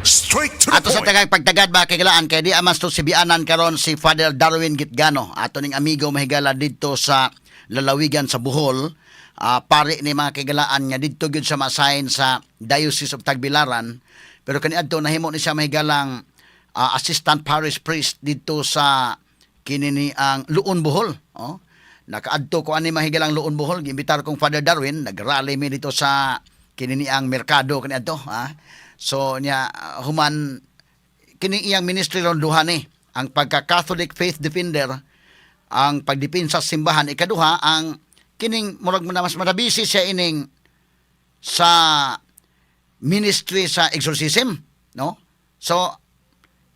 Straight to the Ato sa point. tagag pagtagad ba kailaan kay di amas to sibianan karon si Father Darwin Gitgano, ato ning amigo, mahigala, didto sa lalawigan sa Bohol. Pari ni, mga kaigalaan, nga didto gyud sa ma-assign sa Diocese of Tagbilaran, pero kaniadto nahimo ni siya, mahigalang, assistant parish priest didto sa kini ni ang Loon, Bohol, oh. Nakaadto ko ani, mahigalang, Loon, Bohol. Giimbitar kong Father Darwin, nagrally mi dito sa kini ni ang merkado kaniadto, ha. So niya human kini iyang ministry ron, duha ni: ang pagka Catholic faith defender, ang pagdepensa sa simbahan; ikaduha, ang kining murag na mas madabisi siya ining sa ministry sa exorcism, no? So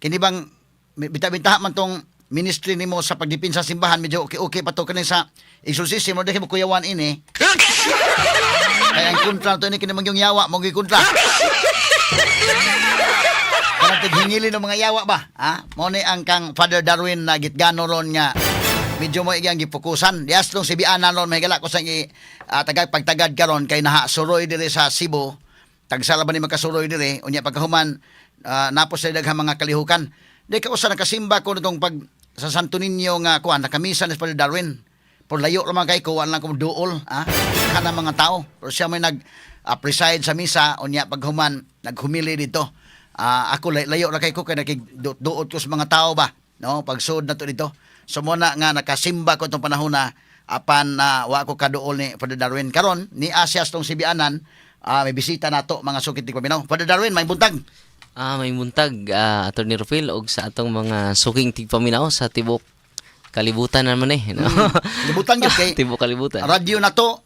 kini bang bita-bita man tong ministry nimo sa pagdepensa sa simbahan, medyo okay-okay pa to kini sa exorcism mo, dahil mo kuyawan ini kaya ang kontra to ini kini magyong yawa mo kontra. Kanang tighingili ng mga yawa ba? Ha? Mo ni ang kang Father Darwin na gitgano ron nga medyo mo iyang gipokusan. Dias tong sibianan ron, may gala ko sa tagag pagtagad karon kay naha suroy diri sa Cebu. Tagsala ba ni makasuroy diri unya pagkahuman napos sa daghang mga kalihukan. Di ka usa nakasimba ko nitong pag sa Santo Niño nga kuan, nakamisa ni Father Darwin. Por layo ra man kay ko, wala lang ko duol, ha. Kana mga tao. Pero siya may nag preside sa misa, unya paghuman naghumili dito. Ako layo ra kay ko kay nakigduot ko sa mga tao ba, no, pagsud na to dito. So mo na nga nakasimba ko itong panahon na apan na wa ko kaduol ni Father Darwin. Karon ni Asyas tong sibianan, may bisita nato, mga sukit ni paminaw. Father Darwin, may buntag. May buntag, Attorney Rufil, og sa atong mga suking tigpaminaw sa tibok kalibutan naman eh, no? Libutan gyud kay Tibok kalibutan. Radyo na to,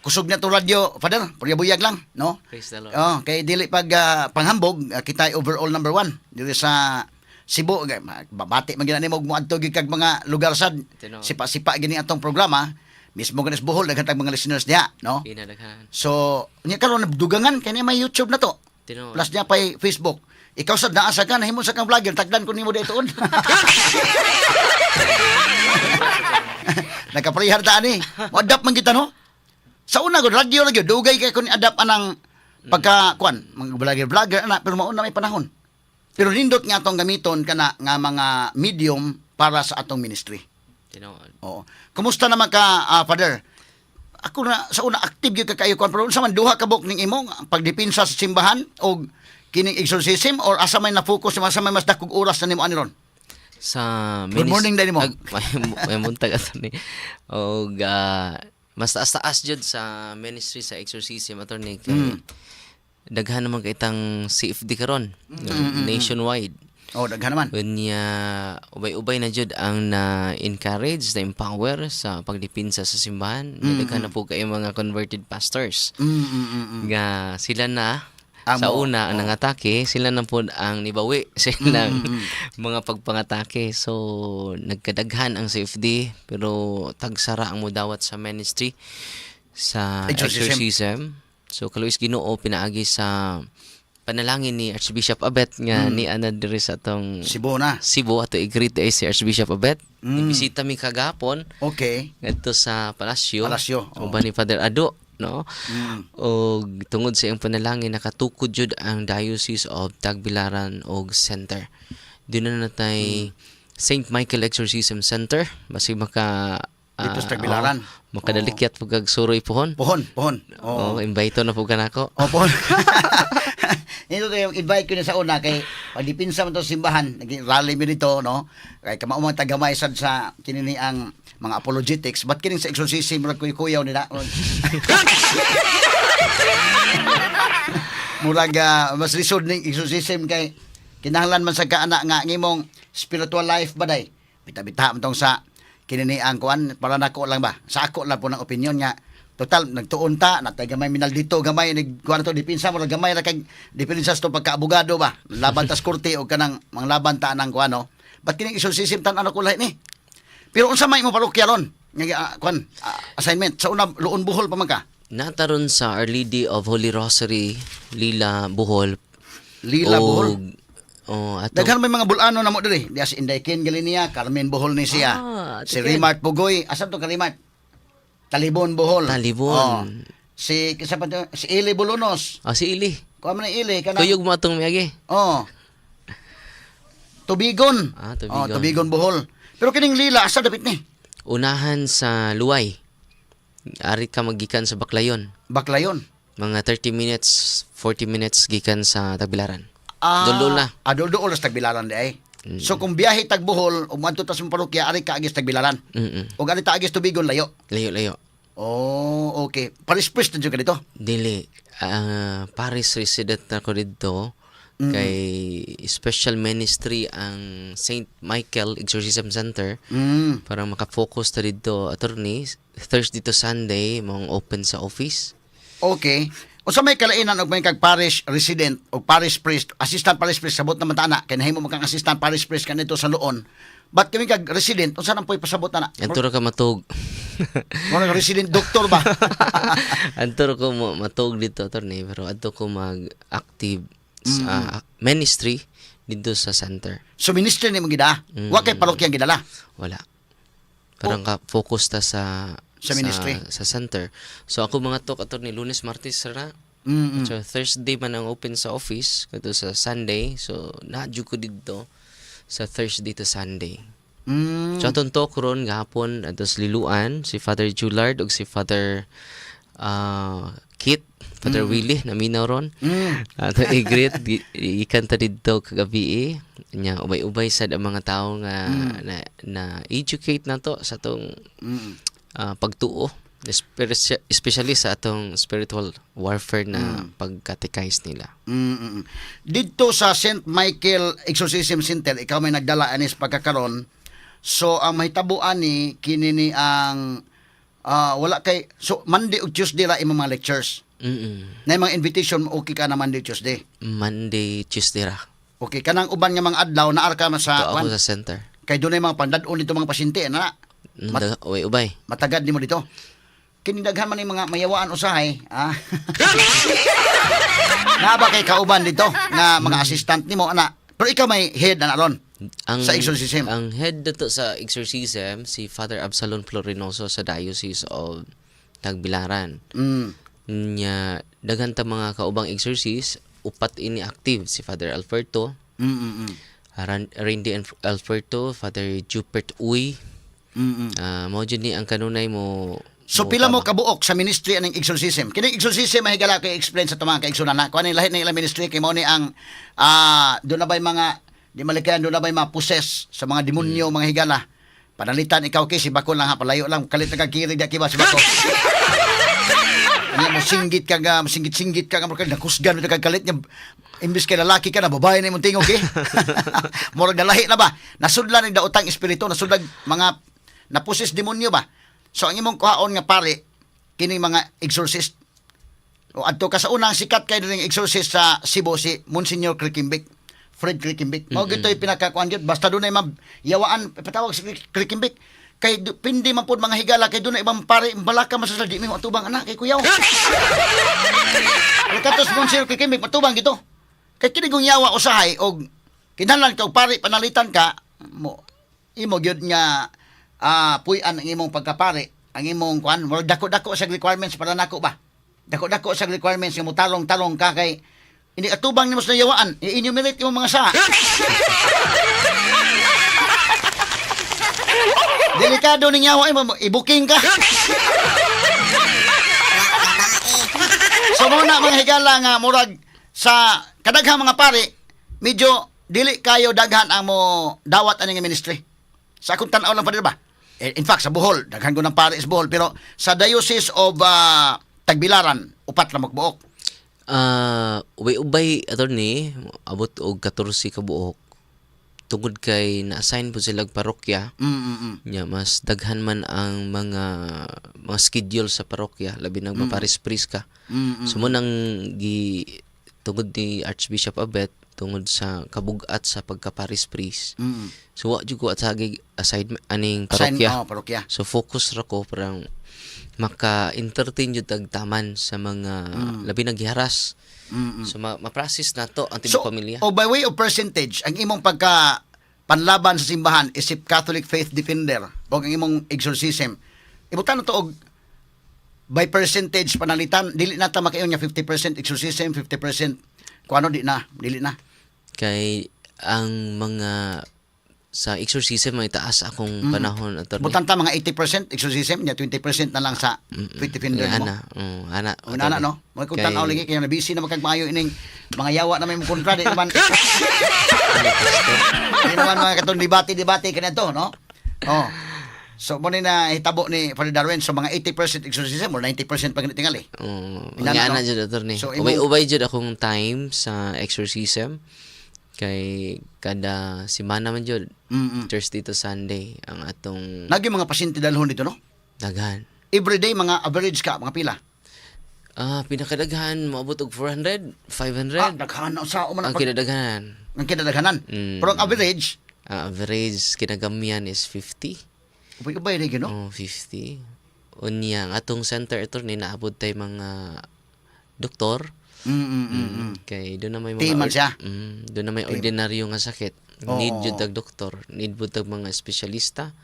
kusog na to radyo, Father, buyag lang, no? Praise the Lord. Oh, kay dili pag panghambog, kita ay overall number one diri sa Cebu, babati man gina nimo moadto gyud kag mga lugar sad. Tinuod. Sipa-sipa gini atong programa. Mismo ganis Bohol, daghan tag mga listeners diha, no? Kinadaghan. So, nya karon dugangan kay may YouTube na to. Tinuod. Plus niya pay Facebook. Ikaw sad naa sa ka nahimo sa kang vlogger, tagdan ko nimo dito. Nakaprehar ta ani. Mo-adapt man kita, no? Sa una gud radyo ra gyud, dugay kay kun adapt anang pagka kuan, mga vlogger vlogger ana, pero mauna may panahon. Pero nindot nga atong gamiton kana nga mga medium para sa atong ministry. Tinuod. Oo. Kumusta naman ka, Father? Ako na sa una active gyud ka kayo kuan, pero unsa man duha ka buok ning imong pagdepensa sa simbahan og kining exorcism, or asa may na-focus, asa may mas dakog oras na nimo ani ron? Sa Good morning dahil mo. May buntag, Attorney. Og mas taas-taas jud sa ministry sa exorcism, Attorney, kay daghan naman kay itang CFD karon nationwide. Oh, daghan naman. Unya ubay-ubay na jud ang na-encourage, na empower sa pagdepinsa sa simbahan. Daghan na po kayo mga converted pastors nga sila na Ang sa una ang nangatake, sila na po ang nibawi sa ilang mga pagpangatake. So nagkadaghan ang CFD, pero tagsara ang mudawat sa ministry sa exorcism. Exorcism. So kaluoy Ginoo pinaagi sa panalangin ni Archbishop Abet nga ni ana diri sa atong Cebu na. Cebu. Ato i-greet ay si Archbishop Abet. Ibisita mi kagapon ngadto sa palasyo. Palasyo, oh. Uban ni Father Ado, no? Og tungod sa iyang panalangin, nakatukod jud ang Diocese of Tagbilaran og center. Duna na natay St. Michael Exorcism Center. Basig maka Dito sa Tagbilaran. Oh, makadalikyat po kag suroy pohon. Pohon, pohon. Oo. Oh, invite na po kanako. O, pohon. Ito to yung invite ko na sa una kay pagdipinsa man to sa simbahan, naging rally mi dito, no? Kay kamao mga tagamay sad sa kinini ang mga apologetics, but kining sa exorcism murag kuy-kuyaw nila. Murag mas lisod ning exorcism kay kinahanglan man sa kaana nga ngimong spiritual life ba day. Bita-bita man tong sa kinini ang kuan, para nako lang ba. Sa ako lang po ng opinion nga total nagtuon ta natay gamay minal dito, gamay nag kuan to dipinsa mo, gamay ra kag depensa sa pagka-abogado ba, laban tas korte o kanang mga laban ta nang kuan, no? But kining exorcism tan ano ko lahi ni, pero unsa may mo parokya ron nga kuan assignment? Sa una Loon, Bohol pa man ka? Nataron sa Our Lady of Holy Rosary, Lila, Bohol. Lila, Bohol. Oh, ato. Daghan may mga bulano na mo diri. Diya si Inday Ken Galinia, Carmen Bohol ni siya. Ate Si Ken. Remart Pugoy, asa to ka Remart? Talibon, Bohol. Talibon. Oh. Si kisa pa to, si Eli Bolonos, Ah, si Ili. Kuha man ang ili kanang Kuyog mo atong miagi. Oh. Tubigon. Ah, Tubigon. Oh, Tubigon, Bohol. Pero kining Lila asa dapit ni? Unahan sa Luway. Ari ka magikan sa Baclayon. Baclayon. Mga 30 minutes, 40 minutes gikan sa Tagbilaran. Ah, Duldul na. Ah, duldul sa Tagbilaran di ay. So kung biyahe tag Bohol ug moadto ta sa parokya, ari ka agis Tagbilaran. Ug ari ta agis Tubigon, layo. Layo, layo. Oh, okay. Parish priest na jud ka dito. Dili. Ah, parish resident na ko dito. Kay special ministry ang St. Michael Exorcism Center. Para makafocus ta dito, attorney. Thursday to Sunday, mong open sa office. Okay. Unsa may kalainan og may kag parish resident o parish priest, assistant parish priest, sabot naman ta ana kay nahimo man kang assistant parish priest kanito sa Loon. But kami kag resident, unsa nang po'y pasabot na? Anturo ka matug. Mo resident doctor ba? Anturo ko mo matug dito, attorney, pero adto ko mag-active sa ministry dito sa center. So ministry ni mong gida. Wa kay parokya ang gidala. Wala. Parang ka focus ta sa Sa ministry. sa center. So ako mga talk, attorney, Lunes, Martes ra. So Thursday man ang open sa office kadto sa Sunday. So naadyo ko didto sa Thursday to Sunday. So atong talk ron gahapon adto sa Liluan si Father Julard ug si Father Kit, Father Willie naminaw ron. Ato i-greet gikan ta didto kagabi eh. Nya ubay-ubay sad ang mga tawo nga na educate nato sa atong pagtuo, especially sa atong spiritual warfare na pagkatekize nila. Didto sa St. Michael Exorcism Center, ikaw may nagdala anis pagkakaron. So ang mahitabo ani kini ni ang wala kay, so Monday ug Tuesday ra imong mga lectures. Na mga invitation, okay ka na Monday, Tuesday? Monday, Tuesday ra. Okay kanang uban nga mga adlaw naar ka man sa To ako kwan, sa center. kay dunay mga pandad-on dito mga pasyente na Ubay-ubay. Matagad nimo dito. Kini daghan man ni mga mayawaan usahay, ah. Naa ba kay kauban dito nga mga assistant nimo ana? Pero ikaw may head na ron Ang sa exorcism. Ang head dito sa exorcism si Father Absalon Florinoso sa Diocese of Tagbilaran. Nya daghan ta mga kaubang exorcist, upat ini active: si Father Alberto, Randy Alberto, Father Jupert Uy. Mao jud ni ang kanunay mo. So mo pila mo tama. kabuok sa ministry aning exorcism? Kini exorcism, mahigala kay explain sa tumang kaigsunan na. Kuan lahi na ilang ministry kay mao ni ang doon na ba'y mga di malikayan, doon na ba'y mga possess sa mga demonyo, mga higala. Panalitan ikaw kay si Bako lang ha, palayo lang kalit na kag kirig di kiba si Bako. Nya mo singgit ka nga, singgit-singgit ka nga, murag nakusgan mo kag kalit niya. Imbis kay lalaki ka na, babae na imong tingog eh. Murag nalahi na ba? Nasudlan ang daotang espiritu, nasudlan mga napusis demonyo ba? So ang imong kuhaon nga pare, kining mga exorcist. O adto ka sa unang sikat kay ning exorcist sa Cebu, si Monsignor Krikimbik. Fred Krikimbik. Mao gito'y pinakakuan gyud basta dunay yawaan patawag si Krikimbik. Kay pindi man pod mga higala kay dunay ibang pare balaka man sa di mi atubang anak kay kuyaw. Pero katos Monsignor Krikimbik matubang gito. Kay kini kung yawa usahay og kinahanglan ka og pare, panalitan ka mo imo gyud nga puy-an ang imong pagkapare, ang imong kuan, murag dako-dako sa requirements para nako ba. Dako-dako sa requirements nga motalong-talong ka kay ini atubang nimo sa yawaan, i-enumerate imong mga saa. Delikado ning yawa imo, i-booking ka. So mo na mga higala nga murag sa kadaghang mga pare, medyo dili kayo daghan ang mo dawat ani nga ministry. Sa akong tan-aw lang pa ba? Eh, in fact sa Bohol, daghan ko ng pare sa Bohol, pero sa Diocese of Tagbilaran, upat ra magbuok. Ubay-ubay, attorney, abot og 14 ka buok. Tungod kay na-assign po sila og parokya. Nya mas daghan man ang mga schedule sa parokya, labi nang maparis priest ka. So mo nang gi tungod ni Archbishop Abet tungod sa kabugat sa pagka-parish priest. So wa jud ko at aside aning Assign, parokya. Oh, parokya. So focus ra ko parang maka-entertain jud tag taman sa mga labi nang giharas. So ma-process nato ang So, tibuok pamilya. oh, by way of percentage, ang imong pagka panlaban sa simbahan isip Catholic Faith Defender o ang imong exorcism, ibutan na to og by percentage panalitan, dili na ta makaingon nga 50% exorcism, 50% Kuano, di na, dili na. Kay ang mga sa exorcism may taas akong panahon, attorney. Butang ta mga 80% exorcism nya, 20% na lang sa faith defender mo. Ana, ana. Una na, no? Mga kung tan-aw lagi kay na busy na makagmayo ining mga yawa na may mo kontra, di naman. Di naman mga katong debate-debate kaniadto, no? Oh. So mo ni na hitabo ni Father Darwin, so mga 80% exorcism or 90% pag tingali. Inana, Inana, ana no? jud, attorney. So, Ubay-ubay jud akong time sa exorcism kay kada semana man jud. Thursday to Sunday ang atong Nagi mga pasyente dalhon dito, no? Daghan. Everyday mga average ka mga pila? Ah, pinakadaghan moabot og 400, 500. Ah, daghan na sa man Ang kinadaghanan. Ang kinadaghanan. Pero ang average, Ang average kinagamyan is 50. Ubay-ubay rin, no? Oh, 50. Unya, ang atong center, attorney, naabot tay mga doktor. Kay doon na may mga Team man siya. Doon na may ordinaryo nga sakit. Oo. Need jud tag doktor, need pud tag mga espesyalista.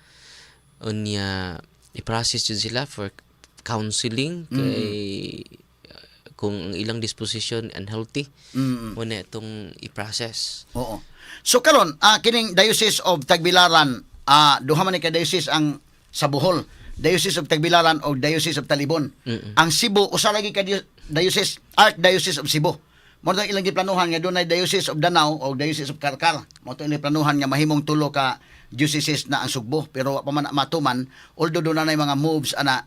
Unya, i-process jud sila for counseling kay kung ang ilang disposition unhealthy, mo na itong i-process. Oo. So karon, kining Diocese of Tagbilaran, duha man ni ka diocese ang sa Bohol. Diocese of Tagbilaran o Diocese of Talibon. Ang Cebu usa lagi ka diocese, Archdiocese of Cebu. Mao to ilang giplanuhan nga dunay Diocese of Danao o Diocese of Carcar. Mao to ilang planuhan nga mahimong tulo ka dioceses na ang Sugbo, pero wa pa man na matuman, although doon na mga moves ana.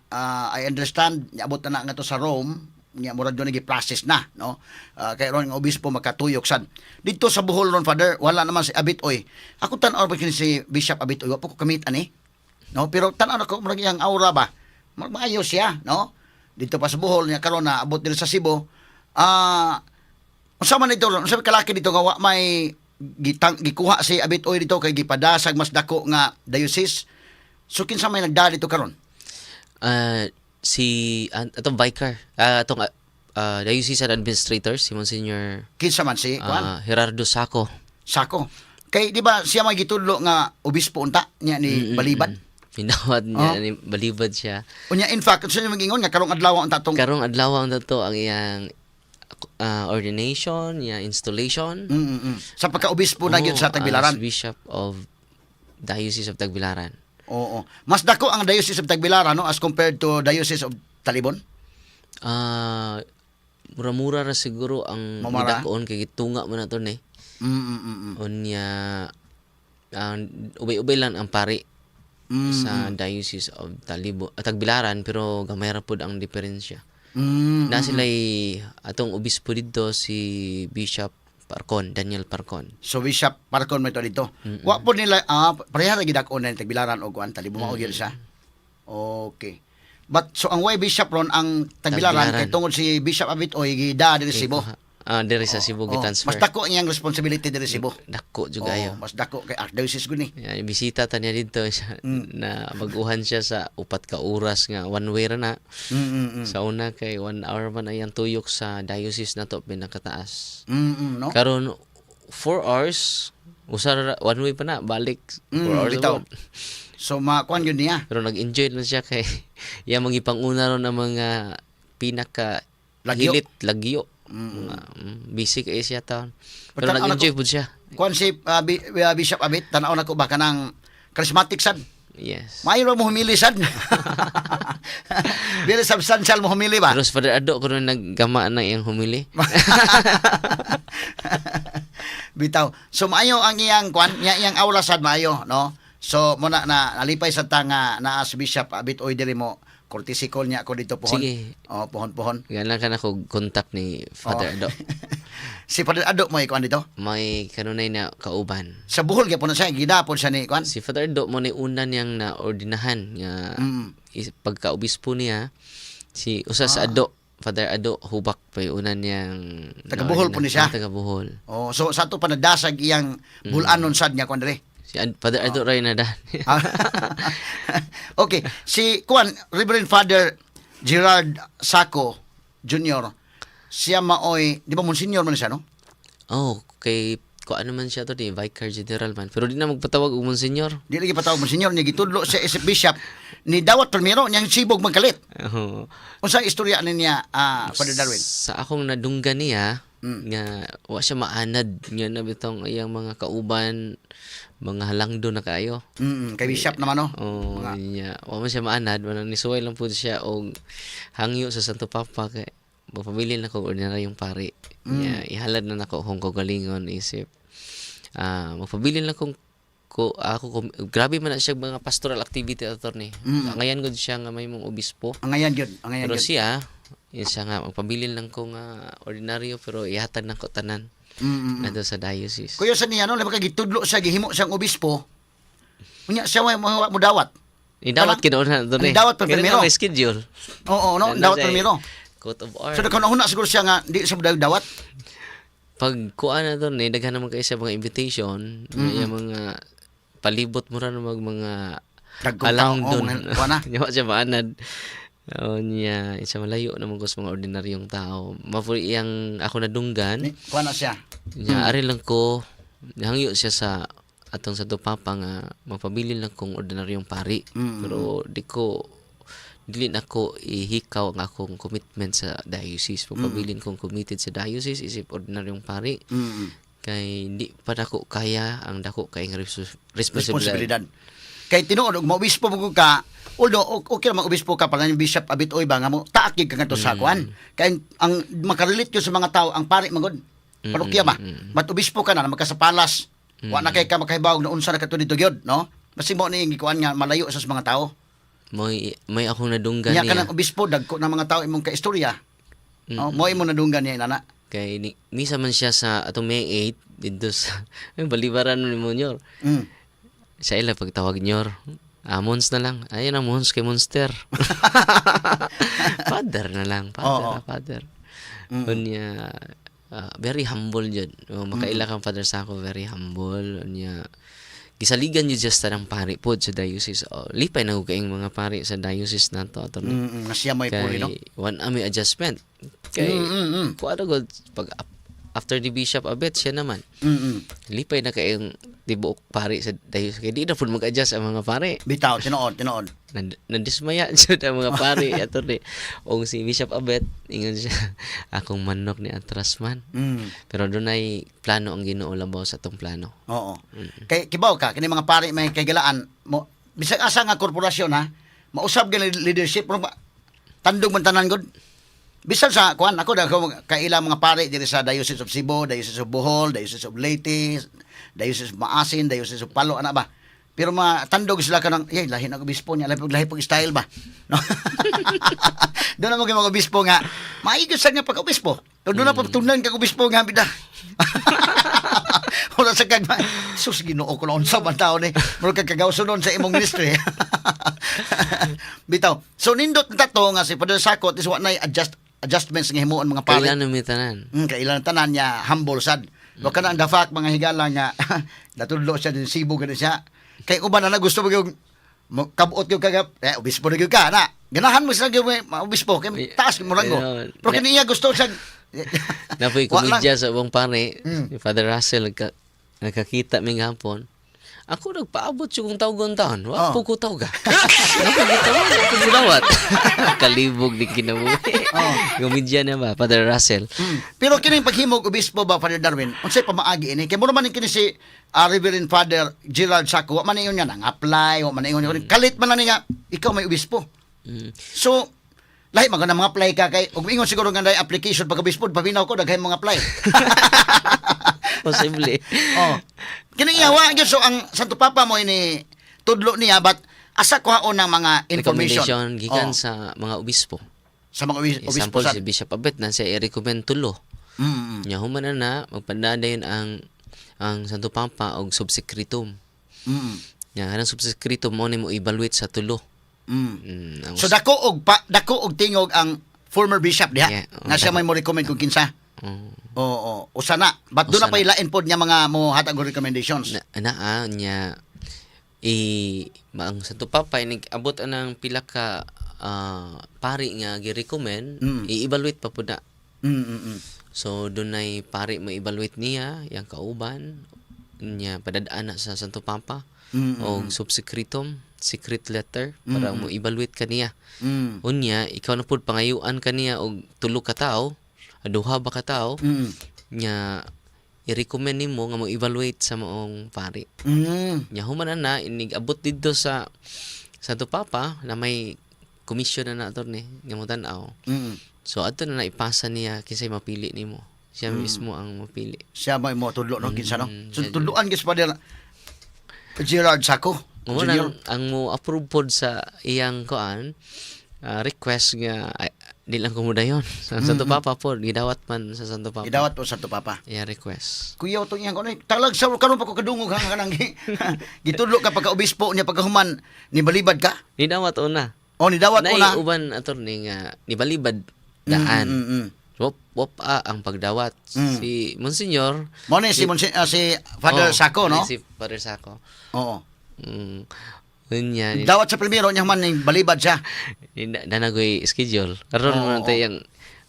I understand niabot na na nga to sa Rome nya, murag doon gi-process na, no? Kay ron nga obispo makatuyok sad dito sa Bohol ron. Father, wala naman si Abit Oy. Ako tan-aw pa kini si Bishop Abit Oy, wa pa ko kamit ani, no? Pero tan-aw nako, murag iyang aura ba, murag maayo siya, no? Dito pa sa Bohol niya, karon na abot diri sa Cebu. Unsa man ito, unsa may kalaki dito nga wa may gitang gikuha si Abit Oy dito kay gipadasag mas dako nga diocese? So kinsa may nagdala dito karon? Si atong vicar, atong diocesan administrator si Monsignor Kinsa man si kuan? Gerardo Saco. Sako. Kay di ba siya may gitudlo nga obispo unta niya ni Balibad? Pinawad niya Oh. ni Balibad siya. Unya, in fact, unsa yung magingon nga karong adlaw ang tatong Karong adlaw ang to ang iyang ordination, iya installation. Sa pagka-obispo na gyud sa Oh, Tagbilaran. as Bishop of Diocese of Tagbilaran. Oo. Mas dako ang Diocese of Tagbilaran, no, as compared to Diocese of Talibon? Ah, mura-mura ra siguro ang Mamara? gidakon kay gitunga mo na to ni. Unya, ang ubay-ubay lang ang pari sa Diocese of Tagbilaran, pero gamay ra pud ang diferensya. Na sila'y atong obispo didto, si Bishop Parcon, Daniel Parcon. So Bishop Parcon may to dito. Wa po nila pareha ra gid-akon na Tagbilaran og kuan, Talibon, mao gyud siya. Okay. But so ang way bishop ron ang Tagbilaran, Tagbilaran. kay tungod si Bishop Abit Oy gida diri Cebu. Ah, diri sa Cebu Oh, gitransfer. mas dako ang iyang responsibility diri Cebu. Dako jud Oh, kayo. mas dako kay archdiocese gud ni. Yeah, bisita ta niya dito siya, na baguhan siya sa 4 ka oras nga one way ra na. Sa una kay 1 hour man ay ang tuyok sa diocese na to pinakataas. No? Karon 4 hours usa ra, one way pa na, balik 4 hours. Bitaw. Abot. So makuan yun niya. Pero nag-enjoy lang siya kay iya mangipanguna ron ang mga pinaka Lagyo. hilit lagyo. Mga, busy kay siya taon. Pero But nag-enjoy pud siya. Kuan si Bishop Abit, tan-aw nako ba kanang charismatic sad. Yes. Maayo ra mo humili sad. Very substantial mo humili ba? Pero sa Father Ado kuno naggama na iyang humili. Bitaw. So maayo ang iyang kuan, niya iyang aura sad maayo, no? So muna na nalipay sa ta nga naa si Bishop Abit Oy diri mo. Courtesy call niya ako dito pohon. Sige. Oh, pohon pohon. Gana ka na ko contact ni Father Oh. Ado. Si Father Ado mo ikuan dito. May kanunay na kauban. Sa Bohol gyapon na siya, gidapon siya ni kuan. Si Father Ado mo ni una niyang na ordinahan nga pagka-obispo niya, si usa sa Ado, Father Ado Hubak pa yung una niyang Taga Bohol po ni siya? Ah, taga Bohol. Oh, so sa ato pa nadasag iyang bulanon sad niya kuan diri. Si Father Ado ray na dan. Ah. Okay, si kuan Reverend Father Gerard Saco Jr. Siya maoy, di ba monsignor man siya, no? Oh, kay Ko ano man siya to di vicar general man. Pero di na magpatawag og monsignor. Di lagi patawag monsignor niya, gitudlo sa isip bishop ni dawat primero niyang sibog magkalit. Oo. Unsa istorya ni niya, Father Darwin? Sa akong nadunggan niya nga wa siya maanad nga na bitong iyang mga kauban mga halangdo na kaayo. Kay bishop naman, no. Oh, niya. Wa man siya maanad, manang nisuway lang pud siya og hangyo sa Santo Papa kay mapabilin na ko ordinaryong pari. Niya, ihalad na nako akong kaugalingon isip. Magpabilin lang kung ko ako grabe man na siya mga pastoral activity, attorney. Angayan gud siya nga may mong obispo. Angayan gyud, angayan Pero gyud. siya, yun siya nga magpabilin lang ko nga ordinaryo pero ihatag na ko tanan adto sa diocese. Kuya sa niya, no, labi ka gitudlo siya, gihimo siyang obispo. Unya siya mo mo dawat. Idawat kinoon na attorney. Ang dawat pa Kaya primero. na may schedule. Oo, no, Ano dawat siya, primero. coat of arms. So nagkauna siguro siya nga di sa dawat. Pag kuan na doon eh, daghan naman kayo sa mga invitation, may mga palibot mo ra mag mga Dagkong alang tao, oh, doon. mga kuan na. Wa siya maanad. O niya, isa malayo naman ko sa mga ordinaryong tao. Mapuri iyang ako nadunggan. Ni kuan na siya. Niya, ari lang ko, hangyo siya sa atong Santo Papa nga magpabilin lang kong ordinaryong pari. Pero di ko dili na ko ihikaw ang akong commitment sa diocese. Magpabilin kong committed sa diocese isip ordinaryong pari. Kay di pa nako kaya ang dako kay nga responsibilidad. Responsibilidad. Kay tinuod og maobispo mo ka, although okay ra mag-obispo ka para ni Bishop Abit oy ba nga mo taak gyud ka ngadto sa kuan. Kay ang makarelate gyud sa mga tao ang pari magod. Parokya ba? Mat obispo ka na magkasapalas. Wa na kay ka makahibaw na unsa na kadto dito gyud, no? Basi mo ni gikuan nga malayo sa mga tao. May akong nadunggan Nya niya. kanang obispo dagko na mga tao imong kaistorya. No, mo imo nadunggan niya inana. Kay ni, misa man siya sa atong May 8 dito sa ay, balibaran ni Monyor. Sa ila pagtawag nyor. Ah, Mons na lang. Ayun ang Mons kay Monster. Father na lang. Father, Oo. ah, father. Unya, very humble jud. Oh, makaila kang Father Sako, very humble. Unya, gisaligan jud siya sa tanang pari pod sa diocese. Oh, lipay na ko kaayong mga pari sa diocese nato ato. Nga siya may puli, Kay no. one ami adjustment. Kay kuan gud pag after the Bishop Abet siya naman. Lipay na kayong tibuok pari sa diocese. Kay di na pud mag-adjust ang mga pari. Bitaw, tinuod, tinuod. Nandismaya jud ang mga pari ato ni. Og si Bishop Abet ingon siya, akong manok ni atras man. Pero dunay plano ang Ginoo labaw sa atong plano. Oo. Kay kibaw ka kini mga pari may kaigalaan mo bisag asa nga korporasyon ha, mausab gyud leadership pero tandog man tanan gud. Bisan sa kuan ako da ako kaila mga pari diri sa Diocese of Cebu, Diocese of Bohol, Diocese of Leyte, Diocese of Maasin, Diocese of Palo ana ba. Pero matandog sila kanang, yay, lahi na obispo niya, lahi pag style ba. No? Doon na mga obispo nga, maigos sa nga pag-obispo. Pero doon na pagtungnan kag obispo nga bida. Wala sa kag sus, Ginoo ko na unsa man tao ni. Murag kag kagawson sa imong ministry. Bitaw. So nindot na to nga si Father Sako is wa nay adjustments nga himuon mga pari. Kailan na tanan. Kailan tanan niya humble sad. Wa ka na ang the fact mga higala nga natudlo siya din Cebu gani siya. Kay uban na na gusto mo yung kabuot yung kagap eh obispo na gyud ka na. Ganahan mo sa gyud obispo kay taas mo ranggo. Ayun. Pero kini iya gusto siya. Napoy Wa lang. komedya sa ubang pare, si Father Russell nagkakita mi gahapon. Ako nagpaabot siya kung tawgon taon. Wa po ko tawga. Napoy ko tawag, napoy ko dawat. Kalibog ni kinabuhi. Komedya na ba, Father Russell? Pero kini paghimog obispo ba, Father Darwin, unsay pamaagi ini? Kay mura man ni kini si Reverend Father Gerald Sacco, wa man ingon nga nang apply, wa man ingon kalit man na ni nga ikaw may obispo. So lahi man na mga apply ka kay ug ingon siguro nga nay application pag obispo, paminaw ko daghay mga apply. Posible. Oh. Kini iya wa gyud, so ang Santo Papa mo ini tudlo niya but asa kuhaon ng mga information? Recommendation gikan Oh, sa mga obispo. Sa mga obispo Example sad. si Bishop Abet na siya i-recommend tulo. Nya human na na magpadayon ang Santo Papa og subsecretum. Nya kanang subsecretum mo ni mo evaluate sa tulo. Ang So dako og tingog ang former bishop diha. Yeah, oh, nga siya dako. may mo recommend kung kinsa. Oh. Oo, usa na. But doon na Usa pa ilain pod niya mga mo hatag og recommendations. Na naa niya i maang Santo Papa inig abot anang pila ka pari nga gi-recommend, i-evaluate pa pud na. So dunay pari ma-evaluate niya yang kauban niya, padadaan na sa Santo Papa og subsecretum, secret letter para mo evaluate kaniya. Unya ikaw na pud pangayuan kaniya og tulo ka tawo, duha ba ka tawo nya i-recommend nimo nga mo evaluate sa maong pari. Nya human na na inig abot didto sa Santo Papa na may commission na na, attorney, nga mo tan-aw. So adto na naipasa niya kinsay mapili nimo. Siya mismo ang mapili. Siya may mo tudlo, no, kinsa, no. Mm, So siya. Tudloan gis Father Gerard Sako. Mo Junior. nang ang mo approve pod sa iyang kuan request nga ay, di lang kumudayon sa Santo Papa pod, gidawat man sa Santo Papa. Gidawat po sa Santo Papa. Iya request. Kuyaw tong iyang kuno. Talag sa karon pa ko kadungog ha kanang gitudlo ka pagka obispo niya, pagkahuman ni balibad ka. Nidawat una. O ni dawat Naay una. uban, attorney, nga nibalibad daan. Wop wop ang pagdawat. Si Monsignor Mo ni si si Father Oh, Sako, no? Si Father Sako. Oo. Unya Dawat sa primero niya, man ning balibad siya. Nanagoy schedule. Karon man Oo. tayo yung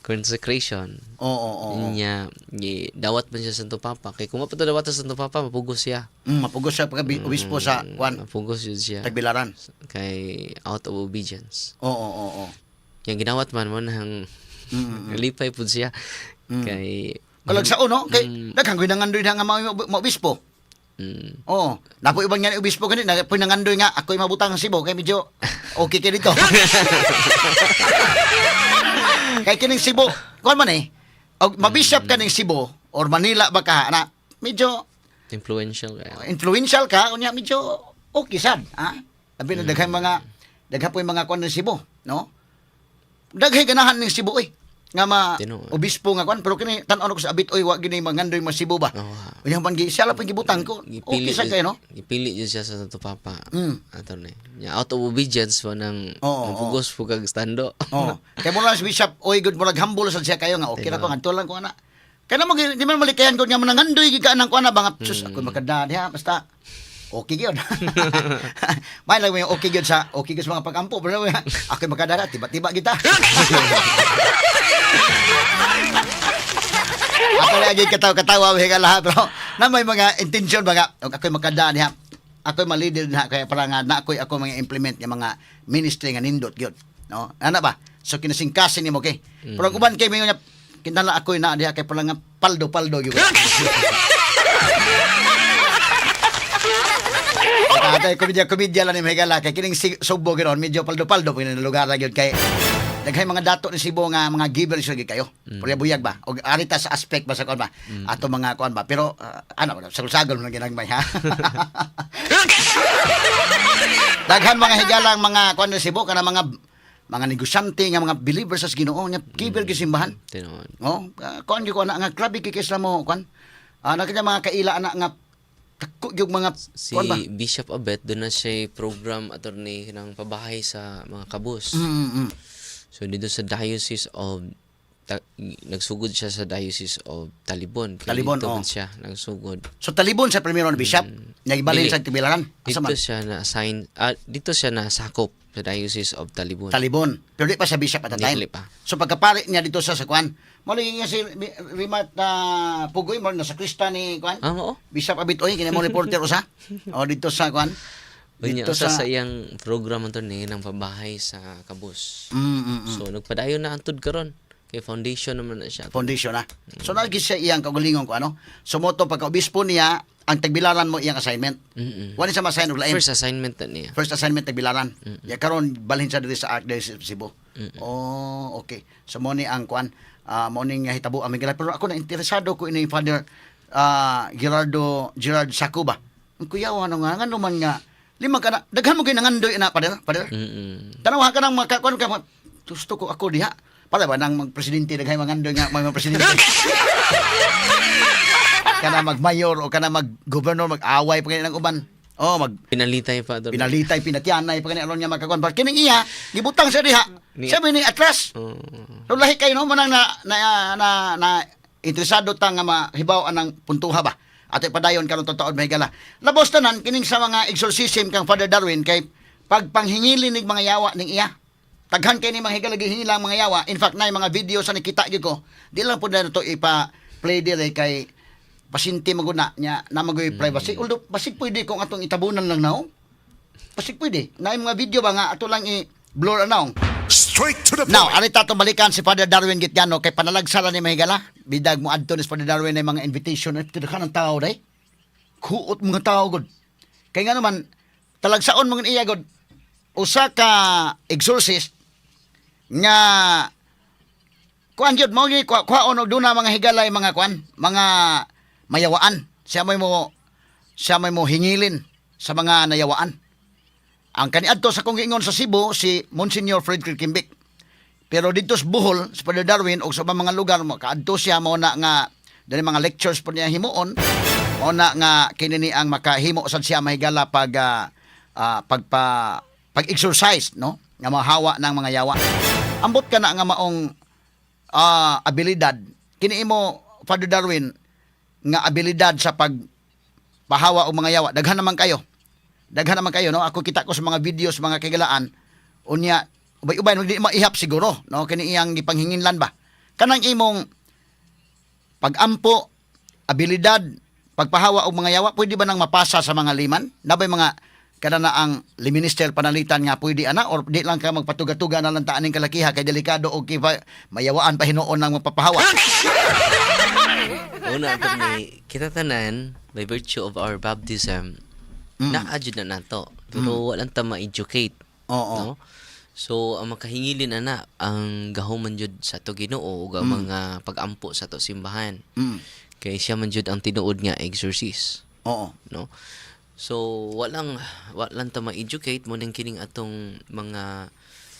consecration. Oo, oo, oo. Unya gi dawat man siya sa Santo Papa. Kay kung mapato dawat sa Santo Papa, mapugos siya. Mapugos siya pagka obispo sa kuan Mapugos yun siya. Tagbilaran. Kay out of obedience. Oo, oo, oo. Yang ginawat man mo nang lipay pud siya. Kay Kalag sao, no? Kay daghang gyud nangandoy na nga mga obispo. Oo. Napo ibang nga ni obispo gani, napo nangandoy nga ako'y mabutang sa Cebu kay medyo okay kay dito. Kay kining Cebu, kuan man eh. Og mabishop ka ning Cebu or Manila ba ka na medyo Influential kaya. Influential ka unya medyo okay sad, ha? Labi na daghan mga daghan po yung mga kuan ng Cebu, no? Daghay ganahan ning Cebu eh nga ma Tinuod. obispo nga kuan, pero kini tan-aw ko sa abit oy, wa gini mangandoy mas Cebu ba. Oo, ha. Unya man gi siya lang po yung gibutang ko. Okay sa kayo, no? Gipili jud siya sa Santo Papa. Attorney. Nya out of obedience wa nang mapugos po kag stando. Oh. Kay mo lang si Bishop oy good, murag humble sad siya kayo nga okay ra ko ngadto lang ko ana. Kay na mo di man malikayan ko nga manangandoy gid ka anang ko ana ba nga sus ako makada diha basta okay gyud. May lang mo yung okay gyud sa okay gyud sa mga pagampo pero ako makadara tiba-tiba kita. Ako lagi katawa-katawa mga lahat pero na may mga intention ba nga og ako'y makada diha. Ako'y ma-leader na kaya para nga na ako'y ako mga implement nga mga ministry nga nindot gyud. No? Ana ba? So kinasingkasin nimo kay. Pero ang uban kay mayo niya kinahanglan ako'y na diha kay para nga paldo-paldo gyud. Tatay, komedya komedya lang ni Mahigala kay kining Sugbo gyud medyo paldo-paldo pag lugar ra gyud kay daghay mga dato ni Cebu nga mga givers gyud kayo. Pero buyag ba? Og arita sa aspect ba sa kuan ba? Ato mga kuan ba? Pero ano, sagol-sagol man ginagmay ha. Daghan mga higalang mga kuan ni Cebu kana mga negosyante nga mga believers sa Ginoo nya giver gyud simbahan. Tinuod. Oh, kuan gyud ko ana nga grabe kay sila mo kuan. Ah, na kanya mga kaila ana nga dako gyud mga Si kuan ba? Bishop Abet doon na siya program, attorney, ng pabahay sa mga kabus. So dito sa Diocese of nagsugod siya sa Diocese of Talibon. Kaya Talibon, dito oh. man siya nagsugod. So Talibon sa primero ni Bishop, mm. Dili. Sa Tibilaran. Asa Dito man? siya na assign dito siya nasakop sa Diocese of Talibon. Talibon. Pero di pa sa bishop at the time. Dili pa. So pagkapari niya dito sa kuan, mo lagi nga si Rimat na Pugoy mo na sa Krista ni kuan. Ah, oo. Bishop Abit oy kini mo reporter usa. O dito sa kuan. Unya Dito usa sa sa iyang program attorney ng pabahay sa kabus. Mm. So nagpadayon na antud karon kay foundation naman na siya. Foundation na. So lagi siya iyang kaugalingon ko ano. So mo to pagka obispo niya ang Tagbilaran mo iyang assignment. Wala siya ma-assign og lain. First assignment na niya. First assignment Tagbilaran. Ya karon balhin siya diri sa Archdiocese of Cebu. Oh, okay. So mo ni ang kuan, mo ni nga hitabo ang gila. Pero ako na interesado ko ini Father Gerardo Gerard Sacuba. Ang kuyaw ano nga ngano man nga lima ka na daghan mo gyud nangandoy na Father, Father. Tanawa ka nang makakuan ka gusto ko ako diha. Para ba nang magpresidente daghay mangandoy nga mga presidente. Kana magmayor o kana mag-governor mag-away pa kini ng uban. Oh, mag Pinalitay pa attorney. pinalitay pinatyanay pa kani aron niya makakuan. But kining iya gibutang siya diha. Siya ni atras. Oo. So lahi kayo no manang na na na, na interesado ta nga mahibaw anang puntuha ba. Ato padayon karon totoo mahigala. Labos tanan kining sa mga exorcism kang Father Darwin kay pagpanghingili nig mga yawa ning iya. Daghan kay ni mga higala gihingilang mga yawa. In fact, na mga video sa nakita gyud ko. Di lang po na to ipa-play dire kay pasinti maguna nya na magoy privacy. Although basig pwede kung atong itabunan lang now. Basig pwede. Na mga video ba nga ato lang i-blur anaw. Straight to the Now, point. ari ta atong balikan si Father Darwin Gitgano kay panalagsala ni mahigala. Bidag mo adto ni si Father Darwin ay mga invitation at tidaka ng tao day. Kuot mga tao gud. Kay nga naman talagsaon mga iya gud. Usa ka exorcist nga kuan jud mo gi kuhaon og duna mga higalay, mga kuan, mga mayawaan. Siya may mo hingilin sa mga nayawaan. Ang kaniadto sa kong giingon sa Cebu si Monsignor Fred Kimbik. Pero dito sa Bohol, sa Father Darwin o sa ubang mga lugar mo kaadto siya, mao na nga dali mga lectures po niya himuon, mao na nga kini ni ang makahimo sad siya, mahigala, pag pagpa pag-exorcise, no, nga mahawa ng mga yawa. Ambot ka na nga maong abilidad kini imo, Father Darwin, nga abilidad sa pag pahawa og mga yawa. Daghan naman kayo. Daghan naman kayo, no? Ako kita ko sa mga videos, mga kagilaan. Unya, ubay-ubay, di maihap siguro, no? Kini iyang gipanghinginlan ba? Kanang imong pag-ampo, abilidad, pagpahawa og mga yawa, pwede ba nang mapasa sa mga liman? Nabay mga kada na ang minister panalitan nga pwede ana or di lang ka magpatuga-tuga na lang taan ning kalakiha kay delikado og kifa mayawaan pa hinuon ng magpapahawa? Una, attorney, kita tanan, by virtue of our baptism, naa jud na nato. Pero walang ta ma-educate. Oo. No? So, ang makahingilin na na, ang gahuman jud sa ato Ginoo ug ang mga pag-ampo sa ato simbahan. Kay siya man jud ang tinuod nga exorcist. No? So, walang ta ma-educate mo nang kining atong mga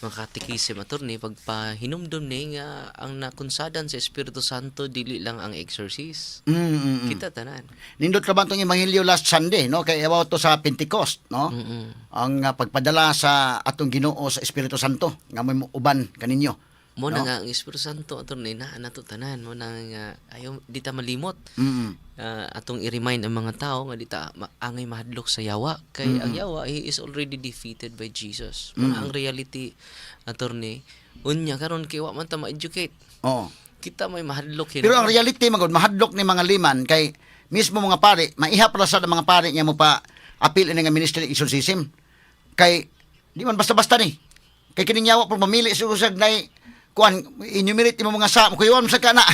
katikism, attorney, pagpahinumdum ni nga ang nakonsadan sa Espiritu Santo dili lang ang exorcist. Kita tanan. Nindot ka ba itong ebanghelyo last Sunday, no? Kay about to sa Pentecost, no? Ang pagpadala sa atong Ginoo sa Espiritu Santo nga may uban kaninyo. Mo na No? nga ang Espiritu Santo, attorney, naa nato tanan mo na nga ayo di ta malimot. Atong i-remind ang mga tao nga di ta angay mahadlok sa yawa kay ang yawa, he is already defeated by Jesus. Mo na ang reality, attorney. Unya karon kay wa man ta ma-educate. Kita may mahadlok Pero ang reality magod mahadlok ni mga liman kay mismo mga pare, maihap ra sa mga pare nga mo pa apil ini nga ministry exorcism. Kay di man basta-basta ni. Kay kining yawa po mamili sa usag nay kuan enumerate mo mga sa kuyawan sa kana.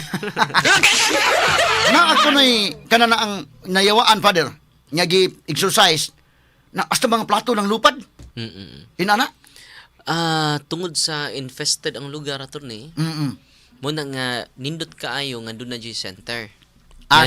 Na ako nay kana na ang nayawaan, Father, nga gi exorcise na hasta mga plato ng lupad. Inana? Tungod sa infested ang lugar, attorney, mo na nga nindot kaayo nga doon na jud center.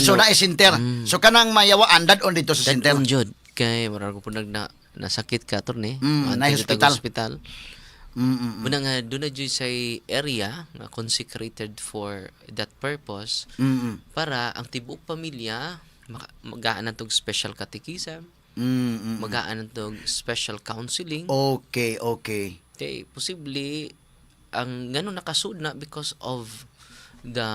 So Ngano, na center. So kanang mayawaan dadon dito sa center. Dadon jud kay murag ko nag na nasakit ka, attorney. Na Maadto jud tag hospital. Hospital. Mo na nga doon na jud sa area nga consecrated for that purpose para ang tibuok pamilya magaan na tog special catechism, magaan na tog special counseling. Kay posible ang ngano nakasud na because of the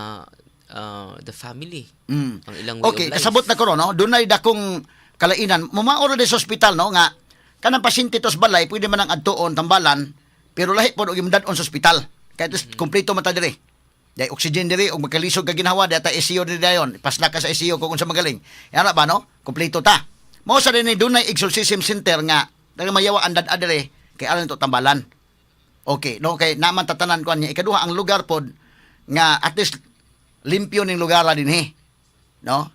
family. Ang ilang way Okay, of life. kasabot na ko ron, no? Dunay dakong kalainan. Mumaoro di sa ospital, no? Nga, kanang pasyente tos balay, pwede man ang adtuon, tambalan, pero lahi po og imong dad-on sa ospital. Kaya tos kompleto man ta diri. Dai oxygen diri og magkalisod ka ginhawa di ta ICU diri dayon. Pasla ka sa ICU kung unsa magaling. Yana ba, no? Kompleto ta. Mao sa dinhi dunay exorcism center nga taga mayawa ang dad diri kay aron to tambalan. Okay, no, kay naman tatanan ko niya. Ikaduha, ang lugar pod nga at least limpyo ning lugar dinhi. No?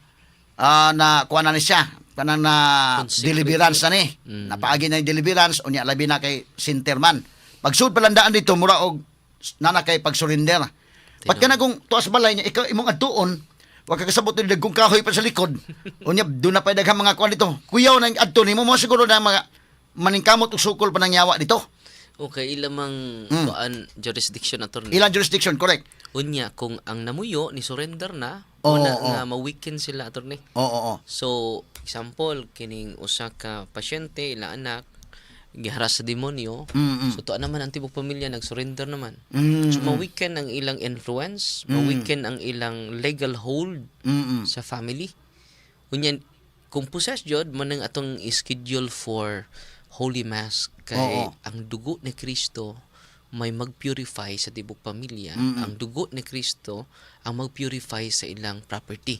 Na kuan na ni siya kanang na Consecrated. deliverance na ni. Napaagi na yung deliverance unya labi na kay center man. Pagsud palandaan dito mura og nana kay pag-surrender. Pat kana kung tuas balay niya ikaw imong adtuon, wa ka kasabot ni dagkong kahoy pa sa likod. Unya doon na pa daghang mga kuan dito. Kuyaw na adto nimo mo siguro na mga maningkamot og sukol pa nang yawa dito. Okay, ilamang kuan jurisdiction, attorney. Ilang jurisdiction, correct. Unya kung ang namuyo ni surrender na, una nga ma-weaken sila, attorney. Oo, oo. So, example, kining usa ka pasyente, ila anak giharas sa demonyo. So tuwa naman ang tibok pamilya nag-surrender naman. So ma-weaken ang ilang influence, ma-weaken ang ilang legal hold sa family. Unya kung possessed jud man ang atong schedule for Holy Mass kay ang dugo ni Kristo May mag-purify sa tibok pamilya. Ang dugo ni Kristo ang mag-purify sa ilang property.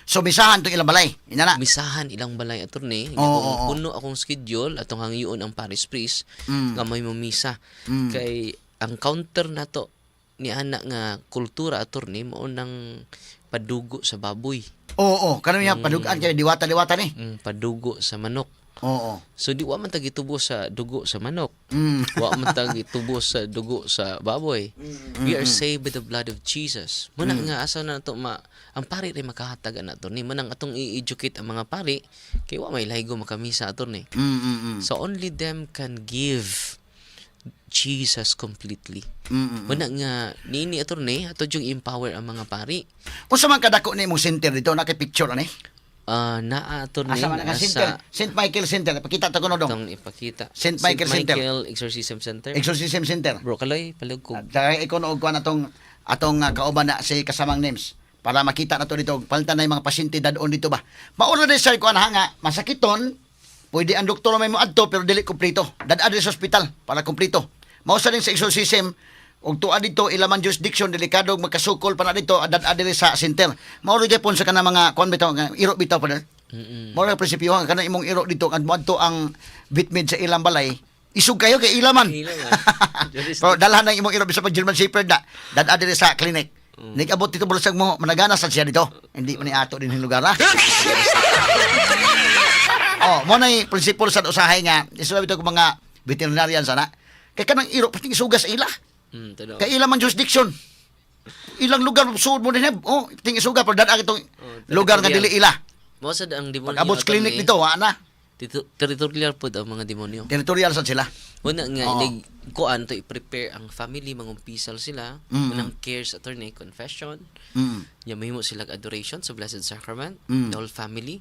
So misahan tong ilang balay. Ina na. Misahan ilang balay, attorney. Oo, Kung oo. puno akong schedule, atong hangyoon ang parish priest nga may mamisa. Kay ang counter nato ni ana nga kultura, attorney, mao nang padugo sa baboy. Oo. Kanang niya padugaan kay diwata-diwata ni. Padugo sa manok. So di wa man ta gitubo sa dugo sa manok. Wa man ta gitubo sa dugo sa baboy. We are saved by the blood of Jesus. Muna nga asa na to ma ang pari ray makahatag ana to ni manang atong i-educate ang mga pari kay wa may laygo makamisa, attorney. So only them can give Jesus completely. Muna nga niini, attorney, ato yung empower ang mga pari. Unsa man kadako ni imong center dito na kay picture ani? Ah, naa, attorney. Asa man naa ang center? sa St. Michael Center. Pakita ta kuno dong. Atong ipakita. St. Michael Center. Michael Exorcism Center. Exorcism Center. Bro, kalay palug ko. Dahil ikaw og kuan atong kauban na si kasamang names para makita na to dito palitan na yung mga pasyente dadon dito ba. Maura din sa kuan ha nga masakiton, pwede ang doktor may mo adto pero dili kumpleto. Dad sa ospital para kumpleto. Mao sa din sa exorcism og tuwa dito ilaman jurisdiction, delikado og makasukol pa na dito, dad diri sa center. Mao ra gyapon sa kanang mga kuan bitaw nga iro bitaw pa. Mao ra prinsipyo nga kanang imong iro dito kan moadto ang vitmed sa ilang balay, isog kayo kay ilaman. Ilaman. Pero dalhan ang imong iro bisa pag German Shepherd na dad diri sa clinic. Nigabot dito bulsag mo managana sa siya dito. Hindi man ni ato din yung lugar ha. Oh, mo na principle sa usahay nga isula bitaw ko mga veterinarian sana. Kay kanang iro pati isugas sa ila. Totoo. Kay ila man jurisdiction. Ilang lugar suod mo din oh, ting isuga pero dad itong Oh, lugar nga dili ila. Mao sad ang demonyo. Pag abot sa clinic attorney, dito, wa na. Territorial pod ang mga demonyo. Territorial sad sila. Una nga inig kuan to i-prepare ang family, mangumpisal sila, unang cares, attorney, confession. Nya mahimo sila adoration sa Blessed Sacrament, the whole family.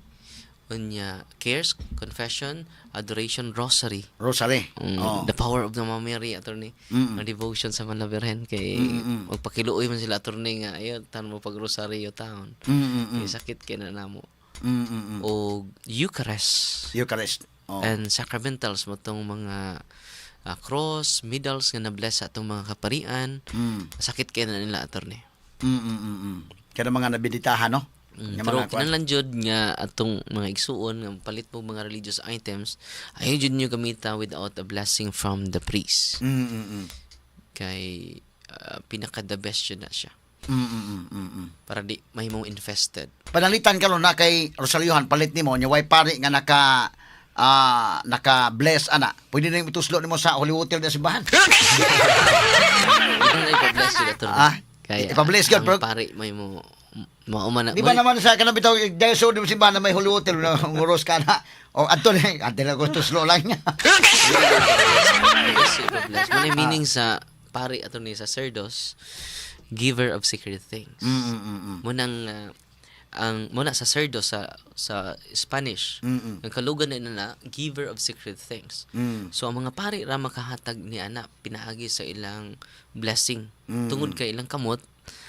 Unya cares, confession, adoration, rosary. Rosary. The power of the Mama Mary, attorney. Ang devotion sa Mahal na Birhen kay magpakiluoy man sila, attorney, nga ayo tan mo pag rosaryo taon. Kay sakit kay na namo. O Eucharist Eucharist. Oh. and sacramentals mo tong mga cross, medals nga na-bless sa atong mga kaparian. Sakit kay na nila, attorney. Kaya mga nabiditahan, no? Nga Pero mga kuan. kinahanglan jud nga atong mga igsuon nga palit mo mga religious items, ayaw jud nyo gamita without a blessing from the priest. Kay pinaka the best jud na siya. Para di mahimong infested. Panalitan karon na kay Rosariohan palit nimo nya way pari nga naka bless ana. Pwede na yung ituslo nimo sa Holy Water na simbahan. Ito na ipa-bless jud, attorney. Ah, Kaya ipa-bless gyud, ang pero- pari may mo mauma na. Di ba naman sa kanang bitaw dahil sa simbahan na may Holy Water na nguros ka na. O adto na adto na ko tuslo lang niya. Yes, ipa-bless. Mo na yung meaning sa pari, attorney, sa sacerdos, giver of sacred things. Munang ang muna sa sacerdos sa Spanish. Ang kalugan na na giver of sacred things. So ang mga pari ra makahatag ni ana pinaagi sa ilang blessing. Tungod kay ilang kamot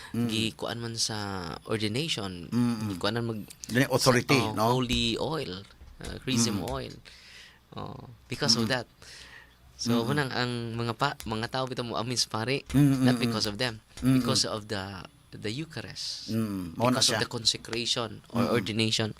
gikuan man sa ordination, gikuan man mag Dili authority, oh, no? Holy oil, chrism oil. Oh, because of that. So munang ang mga pa, mga tao bitaw mo amin sa pari, not because of them, because of the Eucharist. Mao na Because siya. of the consecration or ordination.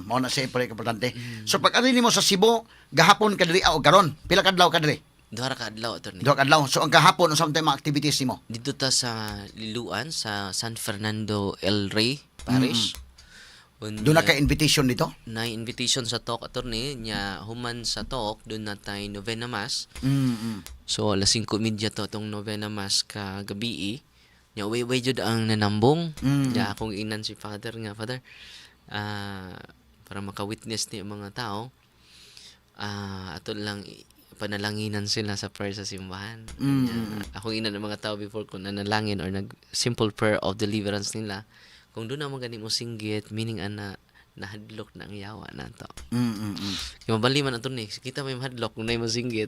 Mao na siya importante. So pag ari nimo sa Cebu, gahapon ka diri o karon? Pila ka adlaw ka diri? Duha ra ka adlaw, attorney. Duha ka adlaw. So ang gahapon unsa man mga activities nimo? Dito ta sa Liluan sa San Fernando El Rey Parish. Unya, Doon na ka invitation dito? Na invitation sa talk, attorney, nya human sa talk doon na tay novena mass. So alas 5:30 to atong novena mass ka gabi. Nya uwi jud ang nanambong. Nya akong inan si Father nga, "Father, para maka-witness ni ang mga tao, ato lang panalanginan sila sa prayer sa simbahan." Nya, akong inan ang mga tao before kung nanalangin or nag simple prayer of deliverance nila, kung doon na gani mo singgit, meaning ana nahadlok na ang yawa nato. Kay mabali man ato ni, kita may mahadlok kung naay mosinggit.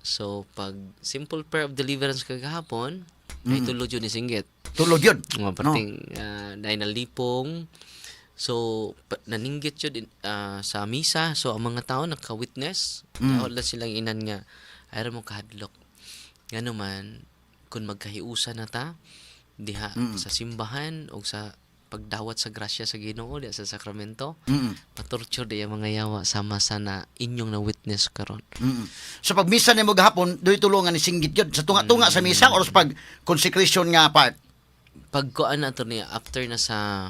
So pag simple prayer of deliverance kagahapon, ay tulo jud ni singgit. Tulog yun. Mga parting no, nalipong. So naninggit jud sa misa. So ang mga tao naka-witness. Mm. Wala silang inan nga ay mo kahadlok. Ngano man kung magkahiusa na ta diha sa simbahan o sa pagdawat sa grasya sa Ginoo diha sa sakramento, matorture di ang mga yawa sama sa na inyong na witness karon. Sa pagmisa nimo gahapon, doy tulungan ni singgit yun. Sa tunga-tunga sa misa or sa pag consecration nga part? Pagkuan na to niya, after na sa